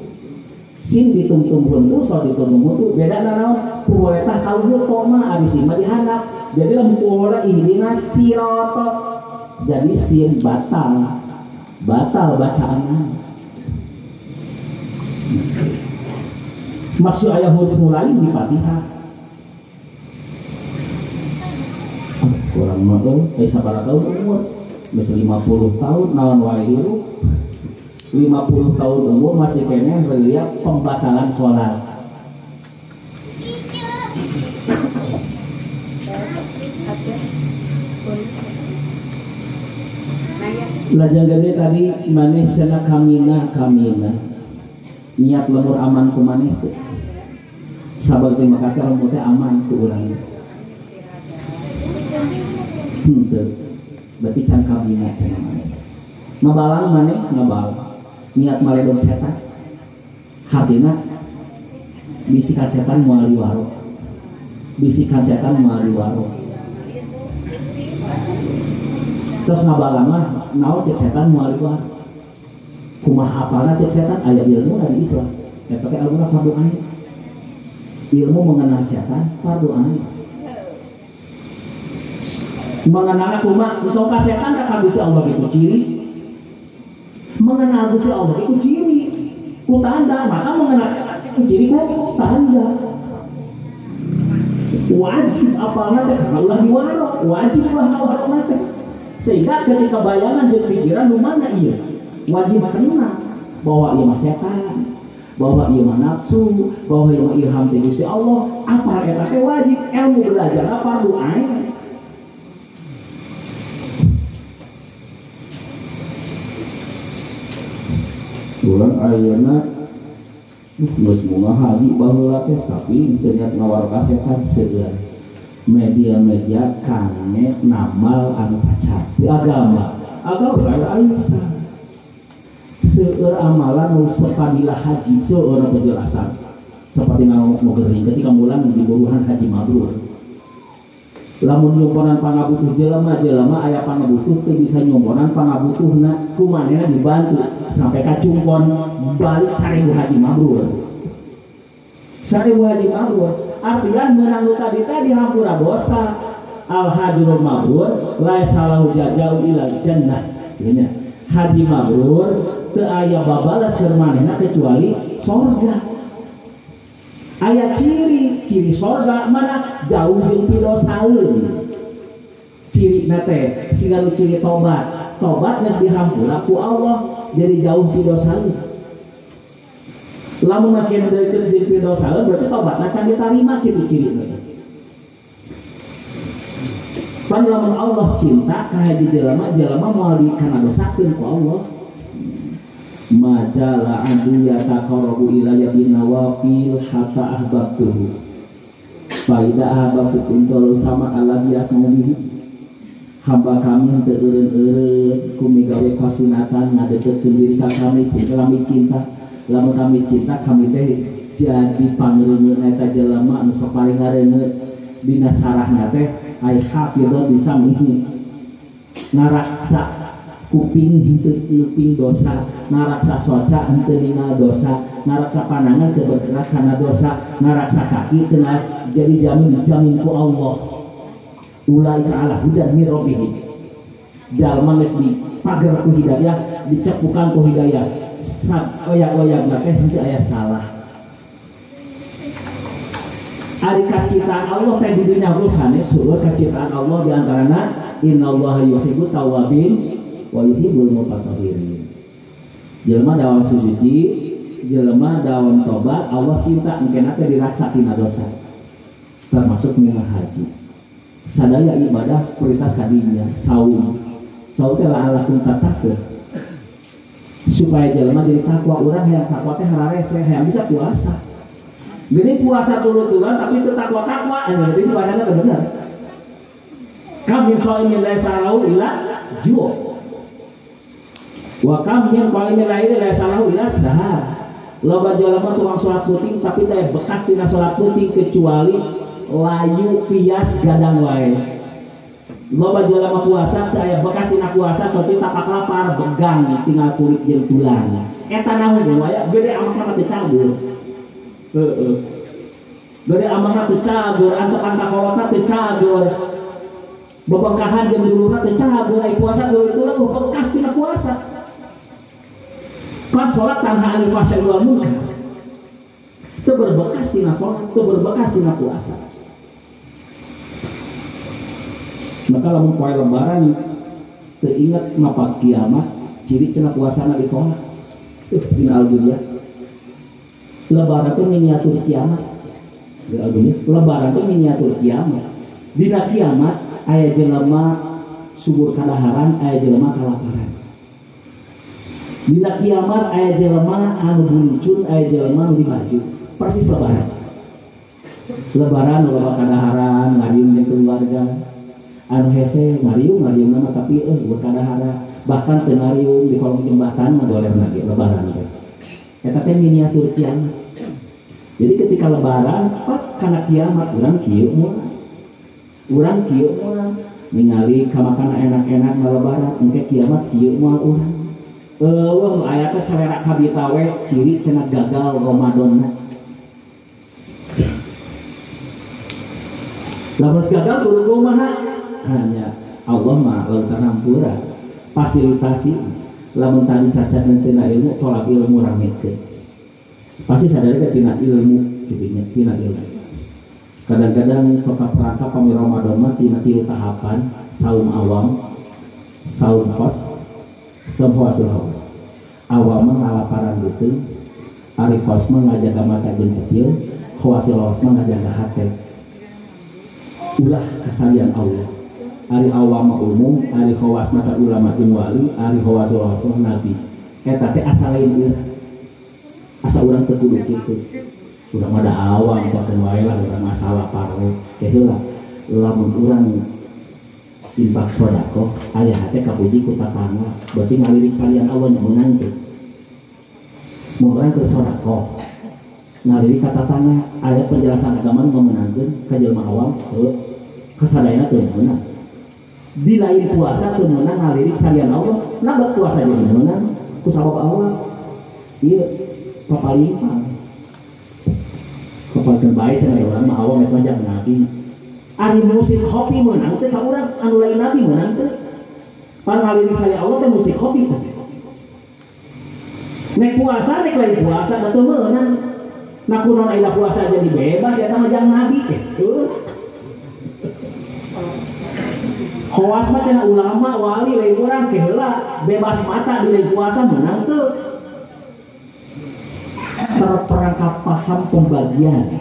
Sin dituntun huntu, sod dituntun huntu, beda naon? Puhuretah ka luhur to mah ari sin mah dihandap. Jadi lamun puhuretah ihdinas sirata. Jadi sin batal. Batal bacaanna. Masih aya huruf nu lain di Fatihah. Kurang mah euy, sabaraha tahun umur? Geus 50 tahun naon wae hirup. 50 tahun umur masih keneh reliak pembatalan sholat. Lajang gede tadi maneh cenah kamina kamina niat lembur aman ku maneh teh. Sabar teh maka lembur teh aman ku urang. Henteu. Berarti can kamina cenah maneh. Ngabalang maneh ngabalang. Niat maledog setan. Hartina bisikan setan moal diwaro. Bisikan setan moal diwaro. Terus ngabalang mah naon cek setan moal diwaro. Kumaha apalna cek setan aya ilmu dari Islam. Eta teh ilmuna fardu ain. Ilmu mengenal setan fardu ain. Mengenal kumaha entong ka setan ka Gusti Allah itu ciri. Mengenal Gusti Allah itu ciri ku tanda, maka mengenal setan itu ciri ku tanda. Wajib apalna teh karena ulah diwaro, wajib ulah ngawaro teh. Sehingga ketika bayangan dan pikiran nu mana ieu wajib kena bahwa ieu mah setan, bahwa ieu mah nafsu, bahwa ieu mah ilham ti Gusti Allah. Apa eta teh wajib ilmu belajar fardu ain. Urang ayeuna geus bunga haji baheula teh tapi teu niat ngawaro ka setan seueur. Media-media kane namal anu pacar di agama. Agama lain alisa. Seueur amalan nu sapadilah haji seueur penjelasan. Seperti ngomong gering ketika mulang di buruhan haji mabrur. Lamun nyumponan pangabutuh jelema jelema aya pangabutuh teu bisa nyumponan pangabutuhna ku manehna dibantu sampai ka cumpon balik 1000 haji mabrur. Sari haji mabrur artian menang tadi tadi hampura dosa al hajjul mabrur laisa lahu jazaa'un illa jannah. Nya haji mabrur teu aya babalas keur manehna kecuali sorga. Aya ciri ciri sorga mana jauh jeung pidosaeun. Cirina teh siga nu ciri tobat. Tobat geus dihampura ku Allah jadi jauh pidosaeun. Lamun masih ada dari dosa berarti tobatna can ditarima kitu cirina. Pan lamun Allah cinta ka hiji jelema, jelema moal dikana dosakeun ku Allah. Majala abdi yataqarrabu ilayya bin nawafil hatta ahbabtuhu. Fa idza ahbabtu kuntu sama alladzi asma'u bihi. Hamba kami teu eureun-eureun ku migawe kasunatan ngadeukeutkeun diri ka kami sehingga kami cinta. Lamun kami cinta kami teh jadi pangeungeun eta jelema anu sok paling ngareungeut dina sarahna teh ai hafidho bisa mihi ngaraksa kuping henteu nguping dosa, ngaraksa soca henteu ningal dosa, ngaraksa panangan teu bergerak kana dosa, ngaraksa kaki teu jadi jamin dijamin ku Allah. Ulaika ala hudan min rabbihim. Jalma geus dipager ku hidayah, dicepukan ku hidayah. Oyak-oyak teh henteu aya salah. Ari kacitaan Allah teh di dunya rusane seueur kacitaan Allah di antarana innallaha yuhibbut tawwabin wa yuhibbul mutatahhirin. Jelema dawan suci, jelema dawan tobat, Allah cinta engkena teh dirasa tina dosa. Termasuk minal haji. Sadaya ibadah prioritas kadinya saum. Saum teh la'alakum tattaqun. Supaya jelema jadi takwa, urang hayang takwa teh hararese hayang bisa puasa. Gini puasa turut-turutan tapi itu takwa-takwa, berarti puasanya benar. Kam min shaimin laisa lahu illa ju'. Wa kam min qaimin laili laisa lahu illa sahar. Loba jelema tukang salat peuting tapi teh bekas tina salat peuting kecuali layu pias gadang wae. Loba jelema puasa teu aya bekas tina puasa tapi tapak lapar begang tinggal kulit jeung tulang. Eta naon ge aya gede amakna teh cagur. Heeh. Gede amakna teh cagur, antekan ka kolotna teh cagur. Bebengkahan jeung dulurna teh cagur, ai puasa dulur tulang bekas tina puasa. Kan salat tanha anil fahsya'i wal munkar. Teu berbekas tina salat, teu berbekas tina puasa. Maka lamun poe lebaran teu inget napa kiamat, ciri cenah puasana ditolak. Dina Al-Dunya. Lebaran teh miniatur kiamat. Dina Al-Dunya, lebaran teh miniatur kiamat. Dina kiamat aya jelema subur kadaharan, aya jelema kalaparan. Dina kiamat aya jelema anu buncun, aya jelema anu dibaju. Persis lebaran. Lebaran loba kadaharan, ngariung jeung keluarga. Anu hese ngariung ngariung mah tapi berkadahara bahkan teu ngariung di kolong jembatan mah dolerna ge lebaran teh. Eta teh miniatur kiamat. Jadi ketika lebaran pak kana kiamat urang kieu moal. Urang kieu moal ningali kamakana enak-enak lebaran engke kiamat kieu moal urang. Eueuh aya teh selera kabita we ciri cenah gagal Ramadanna. Lamun gagal kudu kumaha? Hanya Allah mah lantaran hampura fasilitasi lamun tadi cacat tina ilmu tolak ilmu ramekeun pasti sadar ke tina ilmu kitu nya tina ilmu. Kadang-kadang sok kaperangkap pami Ramadan mah tina tilu tahapan saum awam, saum khos, saum khawasul khawas. Awam mah ngalaparan beuteung, ari khos mah ngajaga mata jeung cepil, khawasul khawas mah ngajaga hate. Ulah kasalian Allah. Ari awam umum, ari khawas mata ulama jeung wali, ari khawasul khawas nabi. Eta teh asa lain urang. Asa urang teu kudu kitu. Urang mah da awam sakeun wae lah urang masalah parwe. Teh heula lamun urang infak sedekah aya hate kapuji ku tatangga, berarti ngalirik salian Allah nya meunang teh. Mun urang keur sedekah ngalirik ka tatangga aya penjelasan agama nu meunangkeun ka jelema awam heuh kasadayana teu meunang. Di lain puasa teu meunang ngalirik salian Allah, nah puasa jadi meunang ku sabab Allah. Ieu papalimpang. Tepatkeun bae cenah urang mah awam eta jang nabi. Ari musik kopi meunang teh ka urang anu lain nabi meunang teh. Pan ngalirik saya Allah teh musik kopi teh. Nek puasa nek lain puasa da teu meunang. Nah kunaon aya puasa jadi bebas eta mah jang nabi teh. Khawas mah cenah ulama wali lain urang ke heula bebas mata di lain puasa meunang teu. Terperangkap paham pembagian.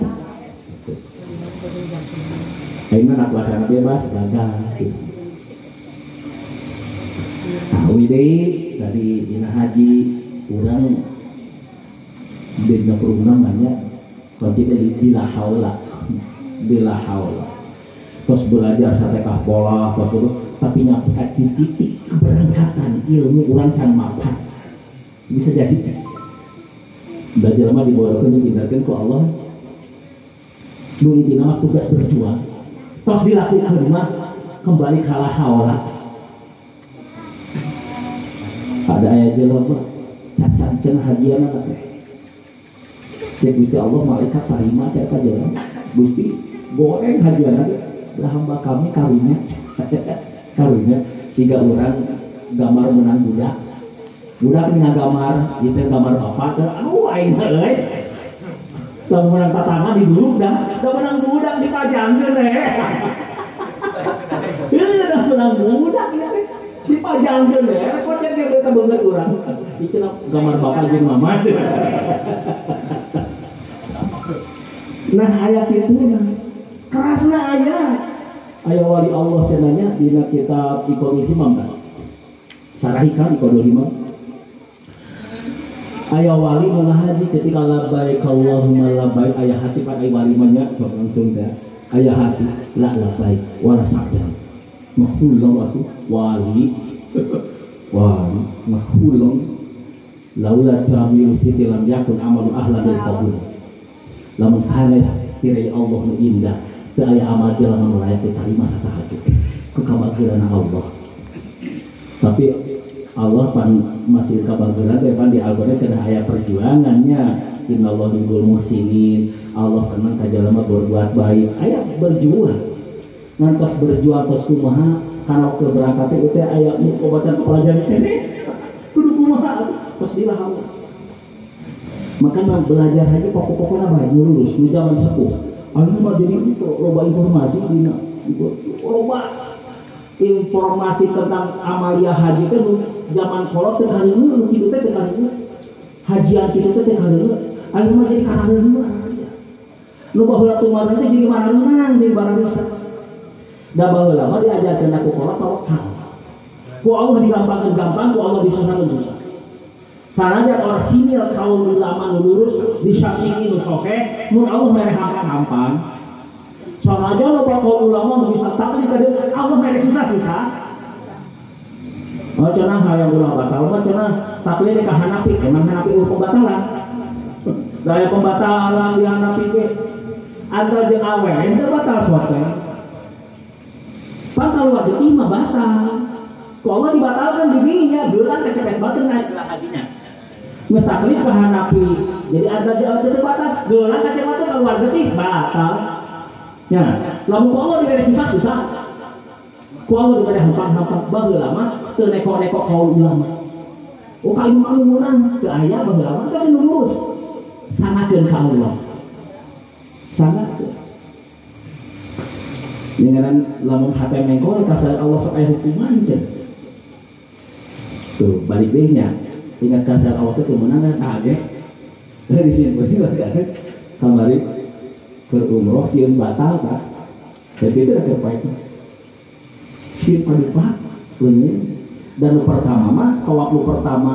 Ayeuna nak puasa bebas gagal gitu. Nah, deui tadi dina haji urang dina program banyak kunci dari bila haula bila haula. Terus belajar satekah pola terus tapi nyampe di titik keberangkatan ilmu urang can mapan. Bisa jadi belajar mah dibodohkeun dipintarkeun ku Allah. Nu intina mah tugas berjuang. Tos dilakukeun mah kembali kalah haula. Ada ayat jelema cacan cenah hajiana teh. Cek Gusti Allah malaikat tarima cek eta jelema. Gusti goreng hajiana teh da hamba kami karunya. Karunya siga urang gambar menang budak. Budak ini gambar, itu gambar bapak, aduh aing euy. Lamun menang tatangga diduluk dah, da menang budak dipajangkeun eh. Heuh dah menang budak ieu teh. Dipajangkeun eh, kocek ge beuta beungeut urang. Ieu cenah gambar bapak jeung mama cenah. Nah aya kitu nah. Kerasna aya. Aya wali Allah cenah dina kitab Iqadul Himam. Sarahikan Iqadul Himam. Ayah wali mengahaji ketika labbaik Allahumma labbaik ayah hati pan ayah wali mah nya sok langsung teh ayah hati la labbaik wala sa'dan mahulong atuh wali wali mahulong laula jamiu siti lam yakun amalu ahla bil qabul lamun sanes kirai Allah nu indah teu aya amal jelema nu layak diterima sasaha ge ku kabageurana Allah tapi Allah pan masih kabageran teh pan di Al-Qur'an kena aya perjuangannya innallaha yuhibbul muhsinin Allah senang ka jelema berbuat baik aya berjuang ngantos berjuang tos kumaha kana waktu berangkat teh teh aya obatan pelajaran keneh kudu kumaha tos dilah Allah maka belajar haji pokok-pokokna mah lurus nu zaman sepuh anu mah jadi loba informasi dina loba informasi tentang amalia haji teh zaman kolot teh kareuneu nu kitu teh kareuneu hajian kitu teh kareuneu anu mah jadi kareuneu nu baheula tumaran teh jadi mareunang jadi barang dosa da baheula mah diajarkeun ku kolot tawakal ku Allah digampangkeun gampang ku Allah disusahkeun susah sanajan orsinil kaul ulama nu lurus di Syafi'i nu sahih mun Allah mere hampang-hampang sanajan loba kaul ulama nu bisa taklid ka dieu Allah mere susah-susah. Oh cenah hayang ulah batal mah cenah taklid ka Hanafi emang Hanafi eueuh pembatalan. Daya pembatalan di Hanafi ge asal jeung awewe teu batal suat teh. Pan kaluar deui mah batal. Ku Allah dibatalkan di dinya geulang kecepet bateun naik lah hajinya. Geus taklid ka Hanafi. Jadi asal jeung awewe teu batal, geulang kecepet bateun kaluar deui batal. Ya, lamun ku Allah dibere susah-susah. Ku Allah dibere hampang-hampang baheula mah teu neko-neko kaul ulama. Oh ka imam urang teu aya baheula mah teh nu lurus. Sangakeun ka Allah. Sangakeun. Dengan lamun hate mengkol ka Allah sok aya hukuman cenah. Tuh balik deui nya. Ingat ka Allah teh teu meunang saha ge. Di sini kan kamari keur umroh sieun batal tah. Jadi itu ada apa itu? Sieun padipat leungit. Dan pertama mah waktu pertama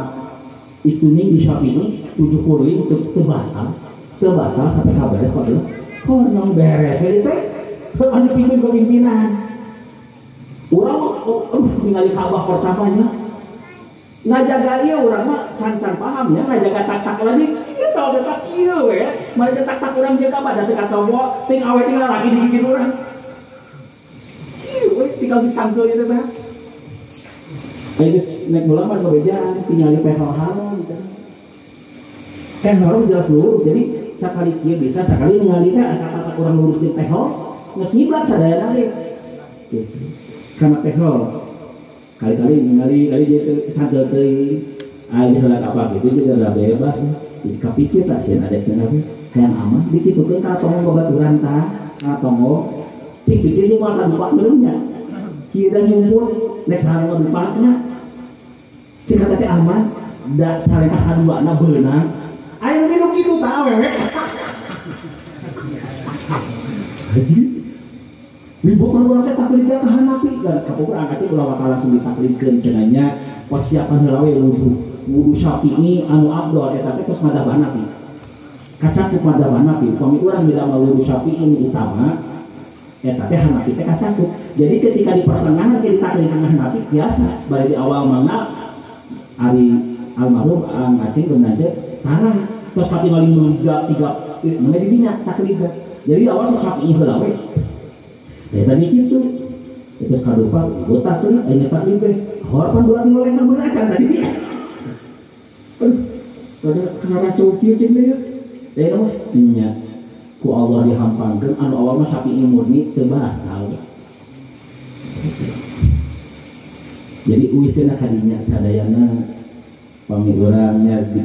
istuni di Syafi'i 7 kurling teu batal. Teu batal sampai ka beres padahal. Kono beres we teh. Anu dipimpin ku pimpinan. Urang ningali Ka'bah pertamanya. Ngajaga ieu urang mah can-can paham ya ngajaga tak-tak lagi kieu tau teh kieu we. Mari tak-tak urang jeung Ka'bah da teu katowo ting awe ting lalaki digigit urang. Kieu we tinggal disangkeul ieu teh. Geus nek bola mah kabejaan tinggal di PH haram gitu. Haram jelas lurus. Jadi Sakali kieu bisa sakali ningali teh asa kata kurang lurus di tehol geus ngiblat sadayana ge. Gitu. Kana tehol kali-kali ningali kali dia cadel teuing aya heula apa gitu jadi udah bebas. Jadi kapikir tah sieun ada cenah hayang aman dikitukeun ka tonggo babaturan tah ka tonggo cik pikir jeung moal kadupak beureunya. Kieu da nyumput nek sareng ngadupakna. Cik kata teh aman da sareng kaduana beunang. Aya nu minum kitu tah awewe. Haji Wibu urang teh taklid ka Hanafi dan kapungkur angkat ulah bakal langsung ditaklidkeun cenah nya persiapan heula we wudu. Wudu Syafi'i anu abdol eta teh tos madzhab Hanafi. Kacakup madzhab Hanafi, upami urang bila wudu Syafi'i nu utama eta teh Hanafi teh kacakup. Jadi ketika di pertengahan ke ditaklidkeun Hanafi biasa bari di awal mangga ari almarhum ngaceng beunanje tanah tos katingali meludak sigap mangga di dinya taklid. Jadi awal sok Syafi'i heula we. Ya tadi gitu, terus kadupa, botak tuh, ini taklid teh, harapan dua tinggal yang bener acan tadi dia. Aduh, pada kena racau kieu cing teh ya. Ya mah, nya, ku Allah dihampangkeun, anu awal mah Syafi'i murni teu batal. Jadi uih teh kadinya sadayana pami urang nya di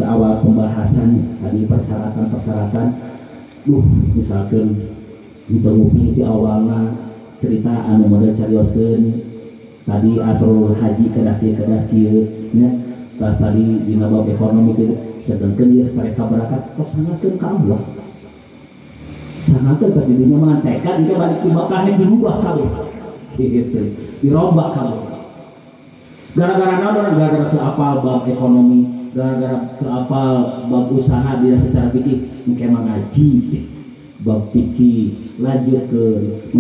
awal pembahasan tadi persyaratan-persyaratan, duh misalkan ditenguping di awalna cerita anu model carioskeun tadi asrul haji kedah kieu nya pas tadi dina bab ekonomi kieu sedengkeun ieu mereka berangkat tos sangakeun ka Allah sangakeun pas di dinya mah tekad engke balik di Mekah dirubah kabeh kitu dirombak kabeh gara-gara naon gara-gara teu apal bab ekonomi gara-gara teu apal bab usaha dina secara fikih engke mah ngaji bab fikih lanjut ke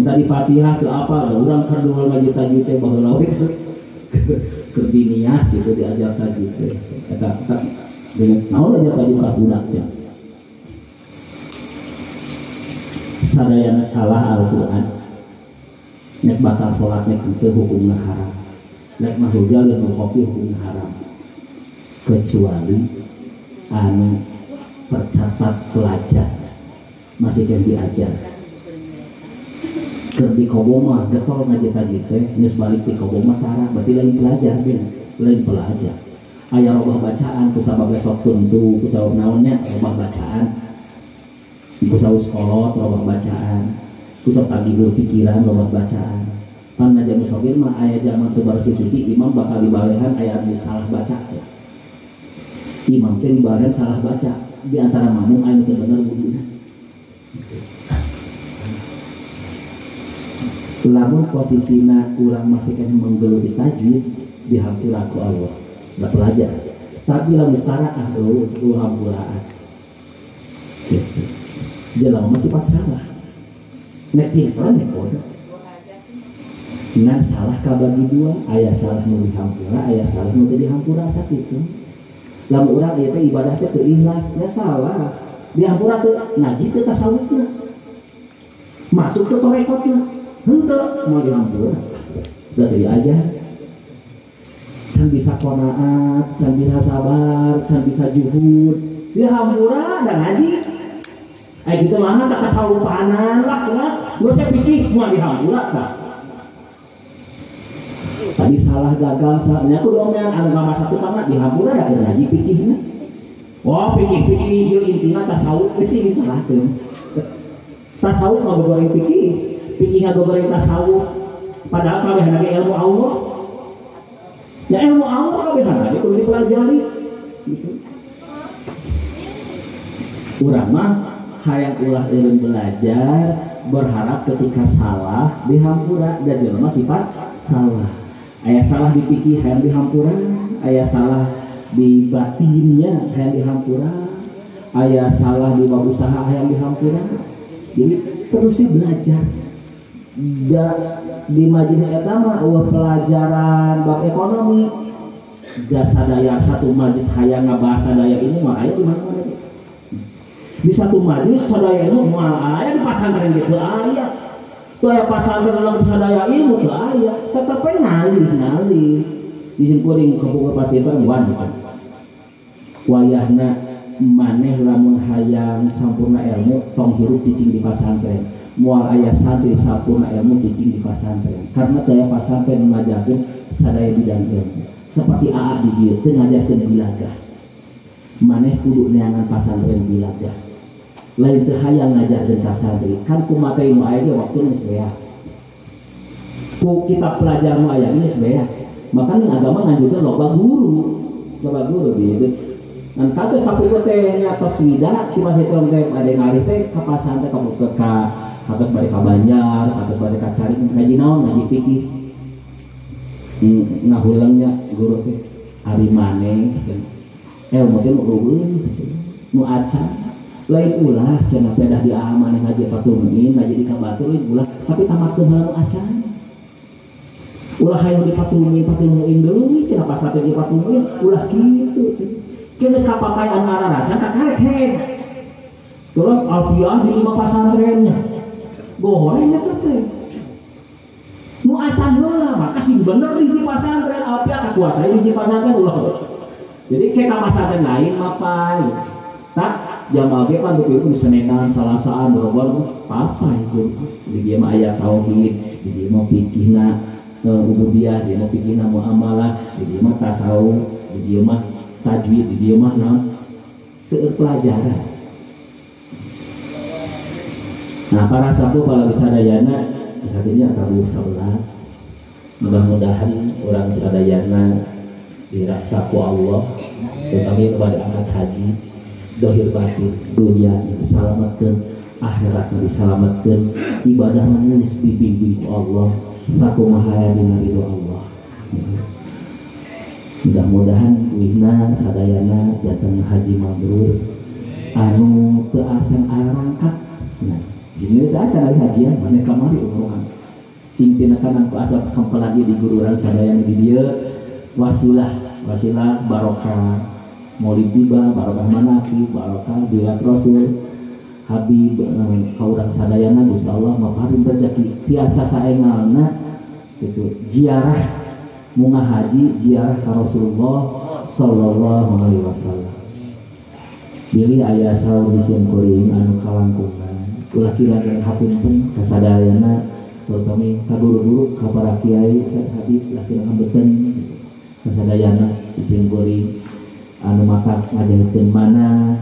tadi Fatihah ke apa orang kedua ngaji tajwid teh baheula we keur diniyah gitu diajar tajwid teh eta dengan naon aja tajwid ka budak teh sadayana salah Al-Qur'an nek batal salat nek henteu hukumna haram nek mahujal jeung kopi hukumna haram kecuali anu tercatat pelajar masih kan diajar keur di Koboma getol ngaji tajwid teh geus balik di Koboma tara berarti lain pelajar bin lain pelajar aya robah bacaan ku sabab sok tuntu ku sabab naonnya robah bacaan ku sabab sekolot robah bacaan ku sabab tagihul pikiran robah bacaan pan ngaji musogir mah aya zaman teu barasih suci imam bakal dibalehan aya anu salah baca imam teh dibalehan salah baca di antara makmum aya nu teu bener wuduna. Lamun posisina urang masih kena menggeluti tajwid dihampura ku Allah da pelajar tapi lamun setara ah eueuh hampuraan gitu jelema masih sifat salah nek pinter nek bodoh ngan salah kabagi dua aya salah nu dihampura aya salah nu teu dihampura sakitu lamun urang ieu teh ibadah teh teu ikhlas nya salah dihampura teu ngaji teu tasawufna masuk ke torekotna henteu mau dihampura berarti diajar can bisa qanaat can bisa sabar can bisa juhud dihampura dan ngaji ai kitu mah tak tasawufanan lah kumaha geus saya pikir moal dihampura tah tadi salah gagal salahnya kudu omean anu ngamasak tukangna dihampura da keur ngaji pikihna. Wah, pikir-pikir ieu intina tasawuf geus sih disalahkeun. Tasawuf ngagoreng pikir, pikir ngagoreng tasawuf. Padahal kabehna ge ilmu Allah. Ya ilmu Allah kabehna ge kudu dipelajari. Gitu. Urang mah hayang ulah eureun belajar, berharap ketika salah dihampura dan jelema sifat salah. Aya salah di pikir hayang dihampura, aya salah di batinnya hayang dihampura, aya salah di bab usaha hayang dihampura. Jadi terusnya belajar. Da, di majelis eta mah eueuh pelajaran bab ekonomi. Da sadaya satu majelis hayang ngabahas sadaya ini mah aya di mana-mana. Di satu majelis sadaya ilmu moal aya di pasantren gitu aya. Saya pasantren lamun sadaya ilmu teu aya, tetep we ngalih-ngalih. Di simkuring kabupaten pasantren wan. Wayahna maneh lamun hayang sampurna ilmu tong hirup cicing di pasantren. Moal aya santri sampurna ilmu cicing di pasantren. Karena daya pasantren ngajarkeun sadaya bidang ilmu. Seperti AA di dieu teu ngajarkeun bilagah. Maneh kudu neangan pasantren bilagah. Lain teu hayang ngajarkeun ka santri, kan ku materi nu aya ge waktuna geus beak. Ku kitab pelajar nu aya geus beak. Makanya agama nganjurkeun loba guru gitu. Ngan katos sapuku teh nya tos wida cuma hitung teh bade ngalih teh ka pasantren ka ka katos bade ka Banjar, katos bade ka Cari ngaji naon ngaji fikih. Ngahulengnya guru teh ari maneh ilmu teh nu eueuh nu acan lain ulah cenah pedah di maneh ngaji patumin ngaji di ka batur ulah tapi tamatkeun heula nu acan. Ulah hayang dipatulungin patulungin deui cenah pasantren dipatulungin ulah kitu cenah. Geus kapapai anu ararasan kakarek heg. Terus alfiah di lima pasantrennya. Gorengnya teh. Nu acan heula maka sing bener di pasantren alfiah kakuasai di pasantren ulah. Jadi kayak ka pasantren lain mah tak jamaah ge pan dupi Senenan, Salasaan, Rebo, papai gitu. Di dieu mah aya tauhid, di dieu mah fikihna ubudiyah, di dieu mah fikihna muamalah, di dieu mah tasawuf, di dieu mah tajwid, di dieu mah naon seueur pelajaran. Nah, para sapu para sadayana satunya tabuh 11. Mudah-mudahan orang sadayana dirasa ku Allah, terutama kepada angkat haji, dohir batin, dunia diselamatkan, akhirat diselamatkan, ibadah manusia dibimbing ku Allah, sakumaha dina ridho Allah. Mudah-mudahan wihna sadayana datang haji mabrur anu teu acan arangkat. Nah, jadi teu acan ari hajian maneh kamari umuran. Sing tinakanan ku asal kempelan di guru urang sadayana di dieu wasilah wasilah barokah maulid tiba, barokah manaqib, barokah bilat rasul Habib ka urang sadayana Gusti Allah maparin rezeki tiasa saengalna kitu ziarah munga haji ziarah ka Rasulullah sallallahu alaihi wasallam. Bilih aya saur di kuring anu kalangkungan ulah kira-kira hapunten ka sadayana terutama ka guru-guru ka para kiai ka habib ulah kira beten ka sadayana di kuring anu mata ngajahikeun mana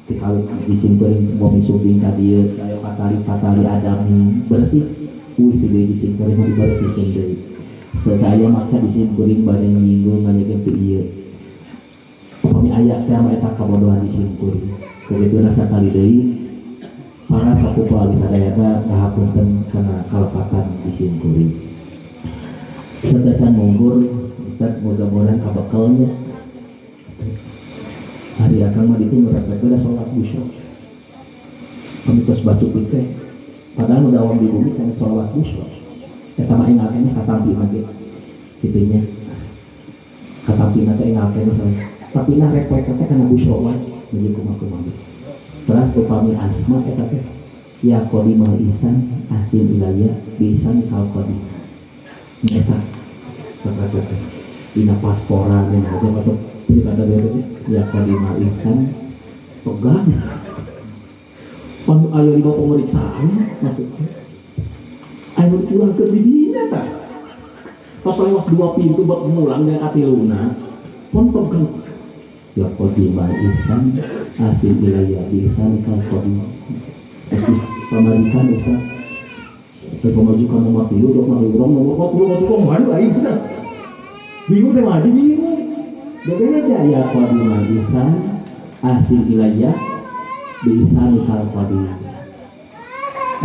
dikawit di kuring bumi sumping ka dieu aya patali-patali adami bersih uih teu di kuring mah dibersihkeun deui. Saya maksa di sini kuring bade nyinggung ngajakeun teu ieu. Upami aya teh mah eta kabodohan di sini kuring. Kagituna sakali deui para sapupu sadayana kahapunten kana kalepatan di sini kuring. Satesan mungkur Ustaz mudah-mudahan kabekelnya. Hari akang mah ditu ngerepek beda salat busya. Kami tos batu teh. Padahal udah awam di bumi saya salat busya. Eta mah engal keneh katampi mah ge kitu nya. Katampi mah teh engal keneh tapi nah repek teh kana busya wae menuju kumaha-kumaha. Terus upami asma eta teh ya qadimal ihsan ahsin ilayya bi ihsan kal qadim. Eta saperti teh dina pasporan dina atau dina kata teh ya qadimal ihsan pegang. Pan aya lima pemeriksaan maksudnya. Ayo pulang ke didinya tah. Pas lewat dua pintu buat mulang dan katiluna pun pegang. Ya qadimal ihsan asin ilayya bi ihsan kal qadim. Terus pamarikan Ustaz. Pemajukan nomor 3 dok mah urang nomor 4 kok maju aing Ustaz. Bingung teh maju bingung. Bebeja ya qadimal ihsan asin ilayya bi ihsan kal qadim.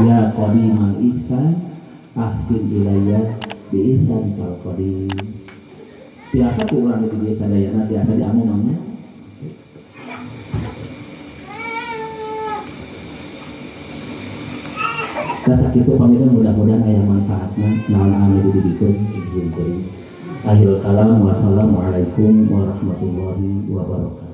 Ya qadimal ihsan ahsin ilayya bi ihsan kal qadim. Biasa ku urang di dieu sadayana biasa diamu mangnya. Sakitu pamitan mudah-mudahan aya manfaatna naon anu dididikeun di kuring. Akhirul kalam wassalamualaikum warahmatullahi wabarakatuh.